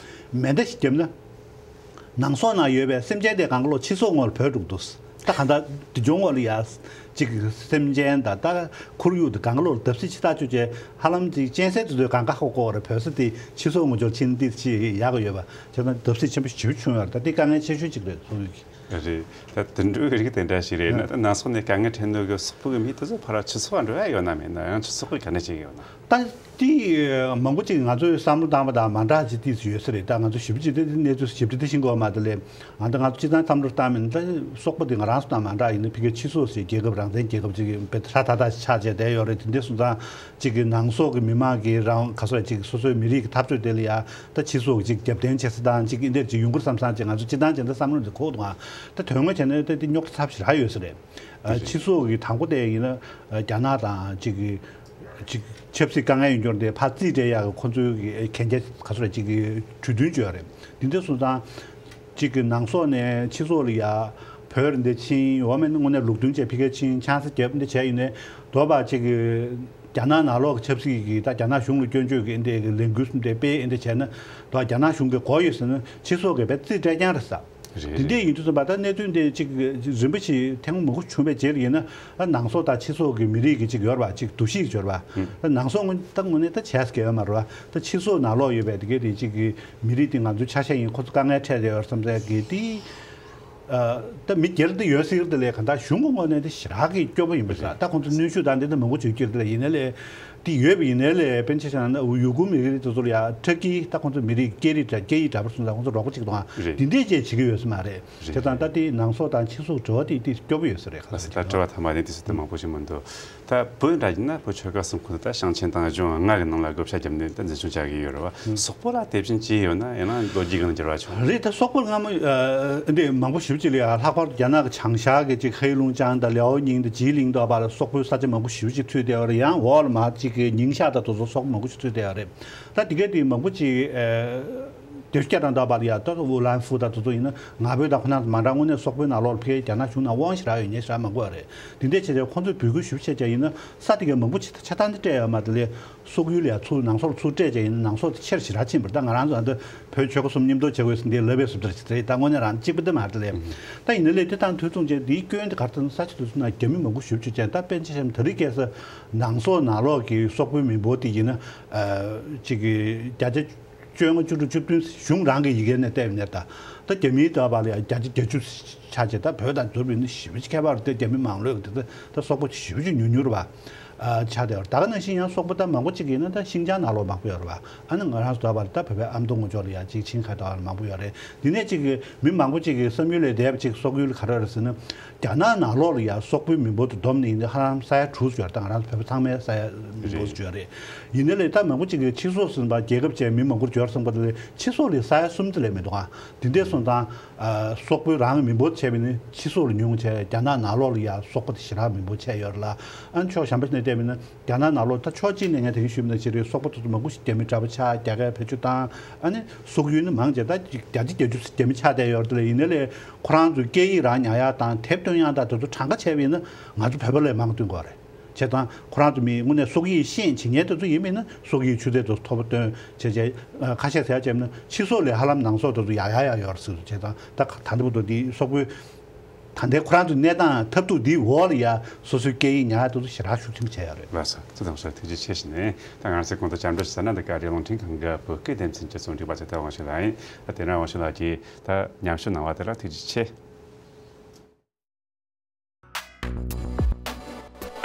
མེ་མདའ་ཞིག་བརྒྱབ་ན། ནང་སོག་ནང་ཡོད་པའི་སེམས་ཅན་དེ་གང་ག་ལོག་ཕྱི་སོག་ངོས་ལ་བྲོས་འགྲོ་གི་འདུག་ད་གང་ལྟར་དེ་ཇོ་ངོས་ལ་ཡ་ཅིག་སེམས་ཅན་དང་ད་ཁོར་ཡུག་དེ་གང་ག་ལོག་བརྡབ་གསིག་ཆེ་ཐག་ཆོད་བྱས། ཧ་ལམ་ཅིག་གཅན་གཟན་དེ་ཚོས་གང་ག་ཧོ་ཀོ་རེ་བོད་ས་དེ་ཕྱི་སོག་ངོས་ཕྱོགས་ཕྱིན་ཏེ་ཅིག་ཡག་གི་ཡོད་པ་བྱས་ཙང་བརྡབ་གསིག་ཆེན་པོ་ཞེ་པོ་བྱུང་ཡོད་རེད། ད་དེ་དཀའ་ངལ་ཆེ་ཤོས་ཅིག་རེད་སོག་ཡུལ་གྱི། རེད། ད་དེ་འདྲའི་རིགས་དེ་འདྲ་ཞིག་རེད་ན། ད་ནང་སོག་ནས་དཀའ་ངལ་འཕྲད་མཁན་གྱི་སོག་པོ་གི་མི་དེ་ཚོ་ཕར་ཕྱི་སོག་འགྲོ་ཡ་ཡོད་ན་མེད་ན། ཡང་ཕྱི་སོག་གིས་ག་འདྲ་བྱེད་ཀྱི་ཡོད་ན། ད་དེ་མང་པོ་ཅིག་ང་ཚོས་བསམ་བློ་བཏང་པ་དང་མ་འདྲ་ཅིག་ཏིས་ཡོད་ས་རེད། ད་ང་ཚོ་ཞིབ་ཅིག་དེ་གནས་ཚུལ་ཞིབ་ཕྲ་དེ་ཤེས་དགོས་མ་རེད་ལས། ཨ་ད་ང་ཚོ་སྤྱི་བཏང་བསམ་བློ་བཏང་མིན་ད་སོག་པོ་དེ་ང་རང་ཚོ་དང་མ་འདྲ་ཡིན་ན་ཕ་གིའི་ཕྱི་སོག་ཟེར་རྒྱལ་ཁབ་རང་བཙན་རྒྱལ་ཁབ་ཅིག་དཔེ་ཧྲ་ཐག་ཐག་ཆགས་བྱས་བསྡད་ཡོད་རེད། དེ་འདྲ་སོང་ཙང་ཅིག་གི་ནང་སོག་གི་མི་མང་གིས་རང་ག་ཚོད་ཅིག་སོ་སོའི་མི་རིགས་ཀྱི་འཐབ་རྩོད་དེ་ལ་ཡ་ད་ཕྱི་སོག་གིས་ཅིག་རྒྱབ་རྟེན་བྱེད་ས་དང་ཅིག་འདིར་ཅིག་ཡོང་གི་རེད་བསམ་བསམ་ཅིག་ང་ཚོ་སྤྱི་བཏང་བྱས་ན་བསམ་བློ་འདི་འཁོར་འདུག་ཨ། ད་དོན་དངོས་བྱས་ན་ད་དེ་རྙོག་དྲ་ཚབས་ཆེ་རག་ཡོད་ས་རེད། ཨ་ཕྱི་སོག་གི་དང་པོ་དེ་ཡིན་ན་རྒྱ་ནག་དང་ཅིག་གི་ཅིག་ཆབ་སྲིད་དཀའ་ངལ་ཡོད་འགྱུར་དེ་ཕར་རྩིས་སྤྲད་ཡག་གི་ཁོ་ཚོའི་གི་གན་རྒྱ་ག་ཚོད་རེད་ཅིག་གི་གྲོས་མཐུན་བྱོས་རེད། འདི་འདྲ་སོང་ཙང་ཅིག་གི་ནང་སོག་ནས་ཕྱི་སོག་ལ་ཡ་བོད་རེད་འདི་ཕྱིན་འོ་མེད་དངོས་གནས་ལུགས་མཐུན་བྱས་ཕ་གིར་ཕྱིན་ཆང་ས་བརྒྱབ་འདི་བྱས་ཡིན་ནའི་དོ་བ་ཅིག་གི་རྒྱ་ནག་ནང་ལོགས་ཀྱི་ཆབ་སྲིད་ཀྱི་ད་རྒྱ་ནག་གཞུང་ལ་སྐྱོན་བརྗོད་ཀྱི་འདི་གི་ལས་འགུལ་གསུམ་དེ་སྤེལ་འདི་བྱས་ན་དོ་རྒྱ་ནག་གཞུང་གི་མགོ་ཡོད་ཟེར་ན་ཕྱི་སོག་གི་བས་རྩིས་སྤྲད་རྐྱང་རེད་ས། རེད། དེ་འདྲས་ཡིན་དུས་ཙམ་པ་ད་གནད་དོན་དེ་ཅིག་རིམ་པ་ཞིག་ཐེངས་མང་པོ་བྱུང་བའི་རྗེས་ལ་ཡིན་ན་ཨ་ནང་སོག་དང་ཕྱི་སོག་གི་མི་རིགས་ཀྱི་ཅིག་ཡོད་རེད་པ། ཅིག་འདུ་ཤེས་ཡོད་རེད་པ། ཨ་ནང་སོག་ངོས་ད་དངོས་གནས་ད་བྱས་ཀྱི་ཡོད་མ་རེད་པ། ད་ཕྱི་སོག་ནང་ལོགས་ཡོད་པའི་དེ་གའི་དེ་ཅིག་གི་མི་རིགས་དེ་ང་ཚོའི་ཆ་ཤས་ཡིན། ཁོ་ཚོ་དཀའ་ངལ་འཕྲད་བསྡད་ཡོད་བསམ་ཚད་ཀྱི་དེ་ཨ་ད་མི་སྒེར་དེ་ཡོད་སྲིད་དེ་ལས་ག་ད་གཞུང་གི་ངོས་ནས་དེ་ཞེ་དྲག་གི་སྐྱོ་པོ་ཡིན་པ་རེད། ད་ཁོང་ཚོ་གནོན་ཤུགས་དང་དེ་འདྲ་མང་པོ་བྱེད་ཀྱི་རེད། ཡིན་ནའི་ལས། དེ་ཡོད་པ་ཡིན་ནའི་ལས་དཔེར་ན་ཆ་བཞག་ན་ཡུ་གུར་མི་རིགས་དེ་ཚོ་ལ་ཡང་ཁྲག་གི་ད་ཁོང་ཚོ་མི་རིགས་སྐད་རིགས་འདྲ་སྐད་ཡིག་འདྲ་པོ་སོང་ཙང་ཁོང་ཚོ་རོགས་པ་གཅིག་དང་རེད། དེ་འདྲས་ཅིག་བྱེད་ཀྱི་ཡོད་ས་མ་རེད། རེད། བྱས་ཙང་ད་དེ་ནང་སོག་དང་ཕྱི་སོག་འབྲེལ་བ་དེ་དེ་སྐྱོ་པོ་ཡོད་ས་རེད། ཁ་ལགས་སོ། ད་འབྲེལ་བ་ཐ་མ་དེ་དུས་ཚོད་དེ་མང་པོ་ཞིག་མི་འདུག་ད་བོད་འདྲ་ཡིན་ན་བོད་ཆོལ་ཁ་གསུམ་ཁོ་ན་ད་ཞིང་ཆེན་དང་ལྗོངས་ལྔ་གི་ནང་ལ་བགོ་བཤའ་བརྒྱབ་ནས་ད་འཛིན་སྐྱོང་བྱ་གི་ཡོད་རེད་བ། སོག་པོ་ལ་དེ་བཞིན་ཅི་ཡོད་ན་ཡང་ན་ལོ་རྒྱུས་སྒང་འགྱུར་བ་བྱུང་། རེད། ད་སོག་པོར་སྔ་མོ་ཨ་འདི་མང་པོ་ཞེ་པོ་ཅིག་ལ་ཡང་ལྷག་པར་དུ་རྒྱ་ནག་གི་བྱང་ཤར་གྱི་ཅིག་ཧེ་ལུང་ཅང་དང་ལེའོ་ཉིང་དང་ཇི་ལིང་དང་བར་ལ་སོག་པོའི་ས་ཆ་མང་པོ་ཞེ་པོ་ཅིག་ཚུད་བསྡད་ཡོད་རེད། ཡང་འོག་ལ་མར་ཅིག་གི་ཉིང་ཤ་དང་དེ་ཚོ་སོག་པོ་མང་པོ་ཞིག་ཚུད་བསྡད་ཡོད་རེད། ད་དེ་གའི་དེ་མང་པོ་ཅིག་ཨ་བརྗོད་བྱ་དང་འདྲ་བར་ལ་ཡང་ད་ཝུ་ལན་ཧྥུ་དང་དེ་ཚོ་ཡིན་ན་ང་ཕོད་དང་ཁོ་ན་མ་འདྲ་དངོས་གནས་སོག་པོའི་ནང་ལོགས་ལ་ཕེ་རྒྱ་ནག་གཞུང་ནང་དབང་ཞེ་དྲག་ཡོད་མཁན་ཞེ་དྲག་མང་པོ་ཡོད་རེད། དེ་འདྲའི་བྱས་ཙང་ཁོང་ཚོས་འབོད་སྐུལ་ཞེ་པོ་བྱས་ཀྱང་ཡིན་ན་ས་དེ་གའི་མང་པོ་ཅིག་ད་ཆ་ཚང་དེ་སྤྲད་ཡོད་མ་རེད་ལས། སོག་ཡུལ་ལ་ཡང་ཚུར་ནང་སོག་ལ་ཚུར་སྤྲད་བྱས་ཡིན་ན་ནང་སོག་དེ་ཆེར་ཞེ་དྲག་ཕྱིན་པ་རེད། ད་ང་རང་ཚོ་ཨ་འདི་བོད་ཆོལ་ཁ་གསུམ་མཉམ་དུ་བྱེད་དགོས་ཟེར་འདི་ལབ་པའི་བཟོ་འདྲ་ཞིག་རེད། ད་དངོས་གནས་རང་གཅིག་པ་འདི་མ་རེད་ལས། ད་ཡིན་ན་ལས་དེ་དང་དུས་མཚུངས་བྱས་འདིའི་སྐྱོན་དེ་ག་རེ་ཟེར་ན་ས་ཆ་དེ་ཚོ་ན་རྒྱ་མི་མང་པོ་ཞེ་པོ་ཅིག་བྱས། ད་དཔེར་ན་ཆ་བཞག་ན་ད་རེས་ཁ་སང་ནང་སོག་ནང་ལོགས་ཀྱི་སོག་པོའི་མི་འབོར་དེ་ཡིན་ན་ཨ་ཅིག་གི་བརྒྱ་ཆ་བཅོ་ལྔ་བཅུ་དྲུག་བཅུ་བདུན་གཞུང་རང་གི་ཡི་གེ་ནས་བལྟས་པ་ཡིན་ན། ད་ད་རྒྱ་མིའི་ལྟ་བ་ལ་ཡང་བརྒྱ་ཆ་བརྒྱད་ཅུ་ཆགས་བྱས། ད་བོད་དང་བསྡུར་བ་ཡིན་ན་ཞེ་པོ་ཅིག་ཁྱད་པར་རེད་དེ། རྒྱ་མི་མང་ལོས་དེ་ད་ད་སོག་པོ་ཞེ་པོ་ཅིག་ཉུང་ཉུང་རེད་པ། ཨ་ཆགས་བསྡད་པ་རེད། ད་ག་ནང་བཞིན་ཡང་སོག་པོ་ད་མང་པོ་ཅིག་ཡིན་ན་ད་ཤིང་ཅང་ནང་ལོགས་མང་པོ་ཡོད་རེད་པ། ཨ་ནི་ང་རང་ཚོ་ད་བར་ད་བོད་པའི་ཨ་མདོ་ངོས་ཕྱོགས་ལ་ཡང་ཅིག་ཆིང་ཧའེ་ལྟ་བ་ལ་མང་པོ་ཡོད་རེད། འདི་ནས་ཅིག་མི་མང་པོ་ཅིག་གིས་བསམ་ཡུལ་ལས་འདས་པ་ཅིག་སོག་ཡུལ་ག་རེ་རེད་ཟེར་ན། རྒྱ་ནག་ནང་ལོགས་ལ་ཡང་སོག་པོའི་མི་འབོར་དེ་བསྡོམས་ནས་ཡིན་ན་ཧ་ལམ་ས་ཡ་དྲུག་ཙམ་ཡོད་རེད། ད་ང་རང་ཚོ་བོད་པ་ཚང་མའི་ས་ཡ་མི་འབོར་ཙམ་ཡོད་རེད། ཡིན་ན་ལས་ད་མང་པོ་ཅིག་གིས་ཕྱི་སོག་ཟེར་བ་རྒྱལ་ཁབ་ཅིག་མི་མང་པོ་འབྱོར་བསམ་པ་དེ་ལས་ཕྱི་སོག་ལ་ས་ཡ་གསུམ་ཙམ་ལས་མི་འདུག་ཨ། འདི་འདྲས་སོང་ཙང་ཨ་སོག་པོའི་རང་གི་མི་འབོར་བྱས་པ་ཡིན་ན་ཕྱི་སོག་ལ་ཉུང་བྱས། རྒྱ་ནག་ནང་ལོགས་ལ་ཡང་སོག་པོ་དེ་ཞེ་དྲག་མི་འབོར་ཆགས་ཡོད་རེད་ལ། ཨ་ནི་ཕྱོགས་གཞན་པ་ཞིག་ནས་བལྟས་པ་ཡིན་ན་རྒྱ་ནག་ནང་ལོགས་ད་ཕྱོགས་གཅིག་ནས་ངས་དེ་རིང་ཞུས་པ་ནང་བཞིན་རེད། སོག་པོ་དེ་ཚོ་མང་པོ་ཞིག་རྒྱ་མི་འདྲ་པོ་ཆགས། རྒྱ་སྐད་བེད་སྤྱོད་བཏང་། ཨ་ནི་སོག་ཡུལ་ནི་མང་ཆེ་ད་ཅིག་བརྒྱ་ཆ་བརྒྱད་ཅུ་རྒྱ་མི་ཆགས་བསྡད་ཡོད་རེད་ལ། ཡིན་ན་ལས་ཁོ་རང་ཚོའི་སྐད་ཡིག་རང་ཉར་ཡག་དང་དེབ་སྟོན་ཡག་དང་དེ་ཚོ་གྲངས་ཀ་བྱས་པ་ཡིན་ན་ང་ཚོ་བོད་པ་ལས་མང་བསྟུན་དགོས་རེད། བྱས་ཙང་ཁོ་རང་ཚོ་མི་དངོས་གནས་སོག་ཡིག་ཤེས་བྱེད་མཁན་དེ་ཚོ་ཡིན་མིན་ན་སོག་ཡིག་ཆུ་ཚད་དེ་ཚོ་མཐོ་པོ་སྟོན་བྱས་བྱས། ཨ་ཁ་ཤས་ཟེར་ཡག་བྱས་པ་ན་ཕྱི་སོག་ལས་ཧ་ལམ་ནང་སོག་དེ་ཚོ་ཡག་ཡག་ཡག་ཡོད་རེད་ཟེར། བྱས་ཙང་ད་ད་ལྟ་བར་དུ་འདི་སོག་པོའི་ད་ལྟའི་ཁོ་རང་ཚོའི་གནས་སྟངས་ཐབས་སྡུག་འདིའི་འོག་ལ་ཡ་སོ་སོའི་སྐད་ཡིག་ཉར་ཡག་དེ་ཚོ་ཞེ་དྲག་ཤུགས་ཆེན་པོ་བྱས་ཡོད་རེད། ལགས་སོ། ཐུགས་དམ་ཤོག་ཐུགས་རྗེ་ཆེ་ཞུ་ནས། ད་ང་རང་ཚོའི་གོང་དུ་བཅར་འདྲི་ཞུ་ས་ན་འདི་ག་རེད། རླུང་འཕྲིན་ཁང་གི་བོད་སྐད་སྡེ་ཚན་གྱི་རྩོམ་སྒྲིག་པ་ཚེ་བརྟན་དབང་ཕྱུག་ལགས་ཡིན། ད་དེ་རིང་དབང་ཕྱུག་ལགས་ཀྱིས་ད་མཉམ་ཞུགས་གནང་བ་དེ་ལ་ཐུགས་རྗེ་ཆེ།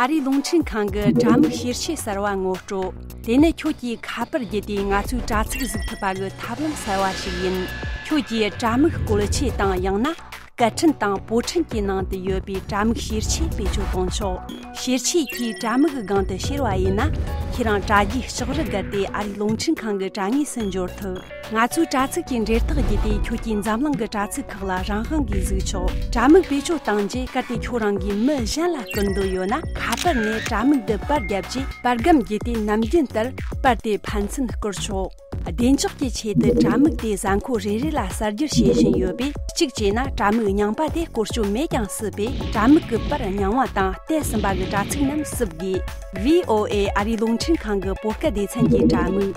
ཨ་རིའི་རླུང་འཕྲིན་ཁང་གི་དྲ་མིག་ཤེར་ཆས་གསར་བ་ངོ་སྤྲོད། དེ་ནི་ཁྱོད་ཀྱིས་ཁ་པར་བརྒྱུད་དེ་ང་ཚོའི་དྲ་ཚིགས་གཟིགས་ཐུབ་པ་གི་ཐབས་ལམ་གསར་བ་ཞིག་ཡིན། ཁྱོད་ཀྱིས་དྲ་མིག་བཀོལ་ཆས་དང་ཡང་ན་སྐད་འཕྲིན་དང་པོ་འཕྲིན་གྱི་ནང་དུ་ཡོད་པའི་དྲ་མིག་ཤེར་ཆས་བེད་སྤྱོད་གཏོང་ཆོག་ཤེར་ཆས་ཀྱིས་དྲ་མིག་གི་སྒང་དུ་ཤེར་བ་ཡིན་ན། ཁྱེད་རང་དྲ་རྒྱའི་ལྕགས་རི་བརྒལ་ཏེ་ཨ་རིའི་རླུང་འཕྲིན་ཁང་གི་དྲ་ངོས་སུ་འབྱོར་ཐུབ། ང་ཚོའི་དྲ་ཚིགས་ཀྱི་འབྲེལ་ཐག་བརྒྱུད་དེ་ཁྱོད་ཀྱིས་འཛམ་གླིང་གི་དྲ་ཚིགས་ཁག་ལ་རང་དབང་གིས་གཟིགས་ཆོག་དྲ་མིག་བེད་སྤྱོད་བཏང་རྗེས་གལ་ཏེ་ཁྱོད་རང་གིས་མི་གཞན་ལ་སྐུར་འདོད་ཡོད་ན། ཁ་པར་ནས་དྲ་མིག་འདི་པར་བརྒྱབ་རྗེས་པར་སྒམ་བརྒྱུད་དེ་ནམ་རྒྱུན་ལྟར་པར་དེ་ཕན་ཚུན་བསྐུར་ཆོག་བདེ་འཇགས་ཀྱི་ཆེད་དུ་དྲ་མིག་དེ་གཟའ་འཁོར་རེ་རེ་ལ་གསར་བསྒྱུར་བྱེད་བཞིན་ཡོད་པས། གཅིག་བྱས་ན་དྲ་མིག་རྙིང་པ་དེ་བཀོལ་སྤྱོད་མེད་ཀྱང་སྲིད་པས། དྲ་མིག་གི་པར་རྙིང་བ་དང་བལྟས་ཟིན་པ་གི་དྲ་ཚིགས་རྣམས་བསུབ་དགོས། ཝི་ཨོ་ཨེ་ཨ་རིའི་རླུང་འཕྲིན་ཁང་གི་བོད་སྐད་སྡེ་ཚན་གྱི་དྲ་མིག་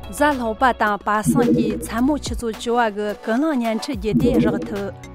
གཟའ་ལྷག་པ་དང་པ་སངས་ཀྱི་མཚན་མོ་ཆུ་ཚོད་བཅུ་བ་གི་ཀུན་གླེང་བརྙན་འཕྲིན་བརྒྱུད་དེ་རག་ཐུབ།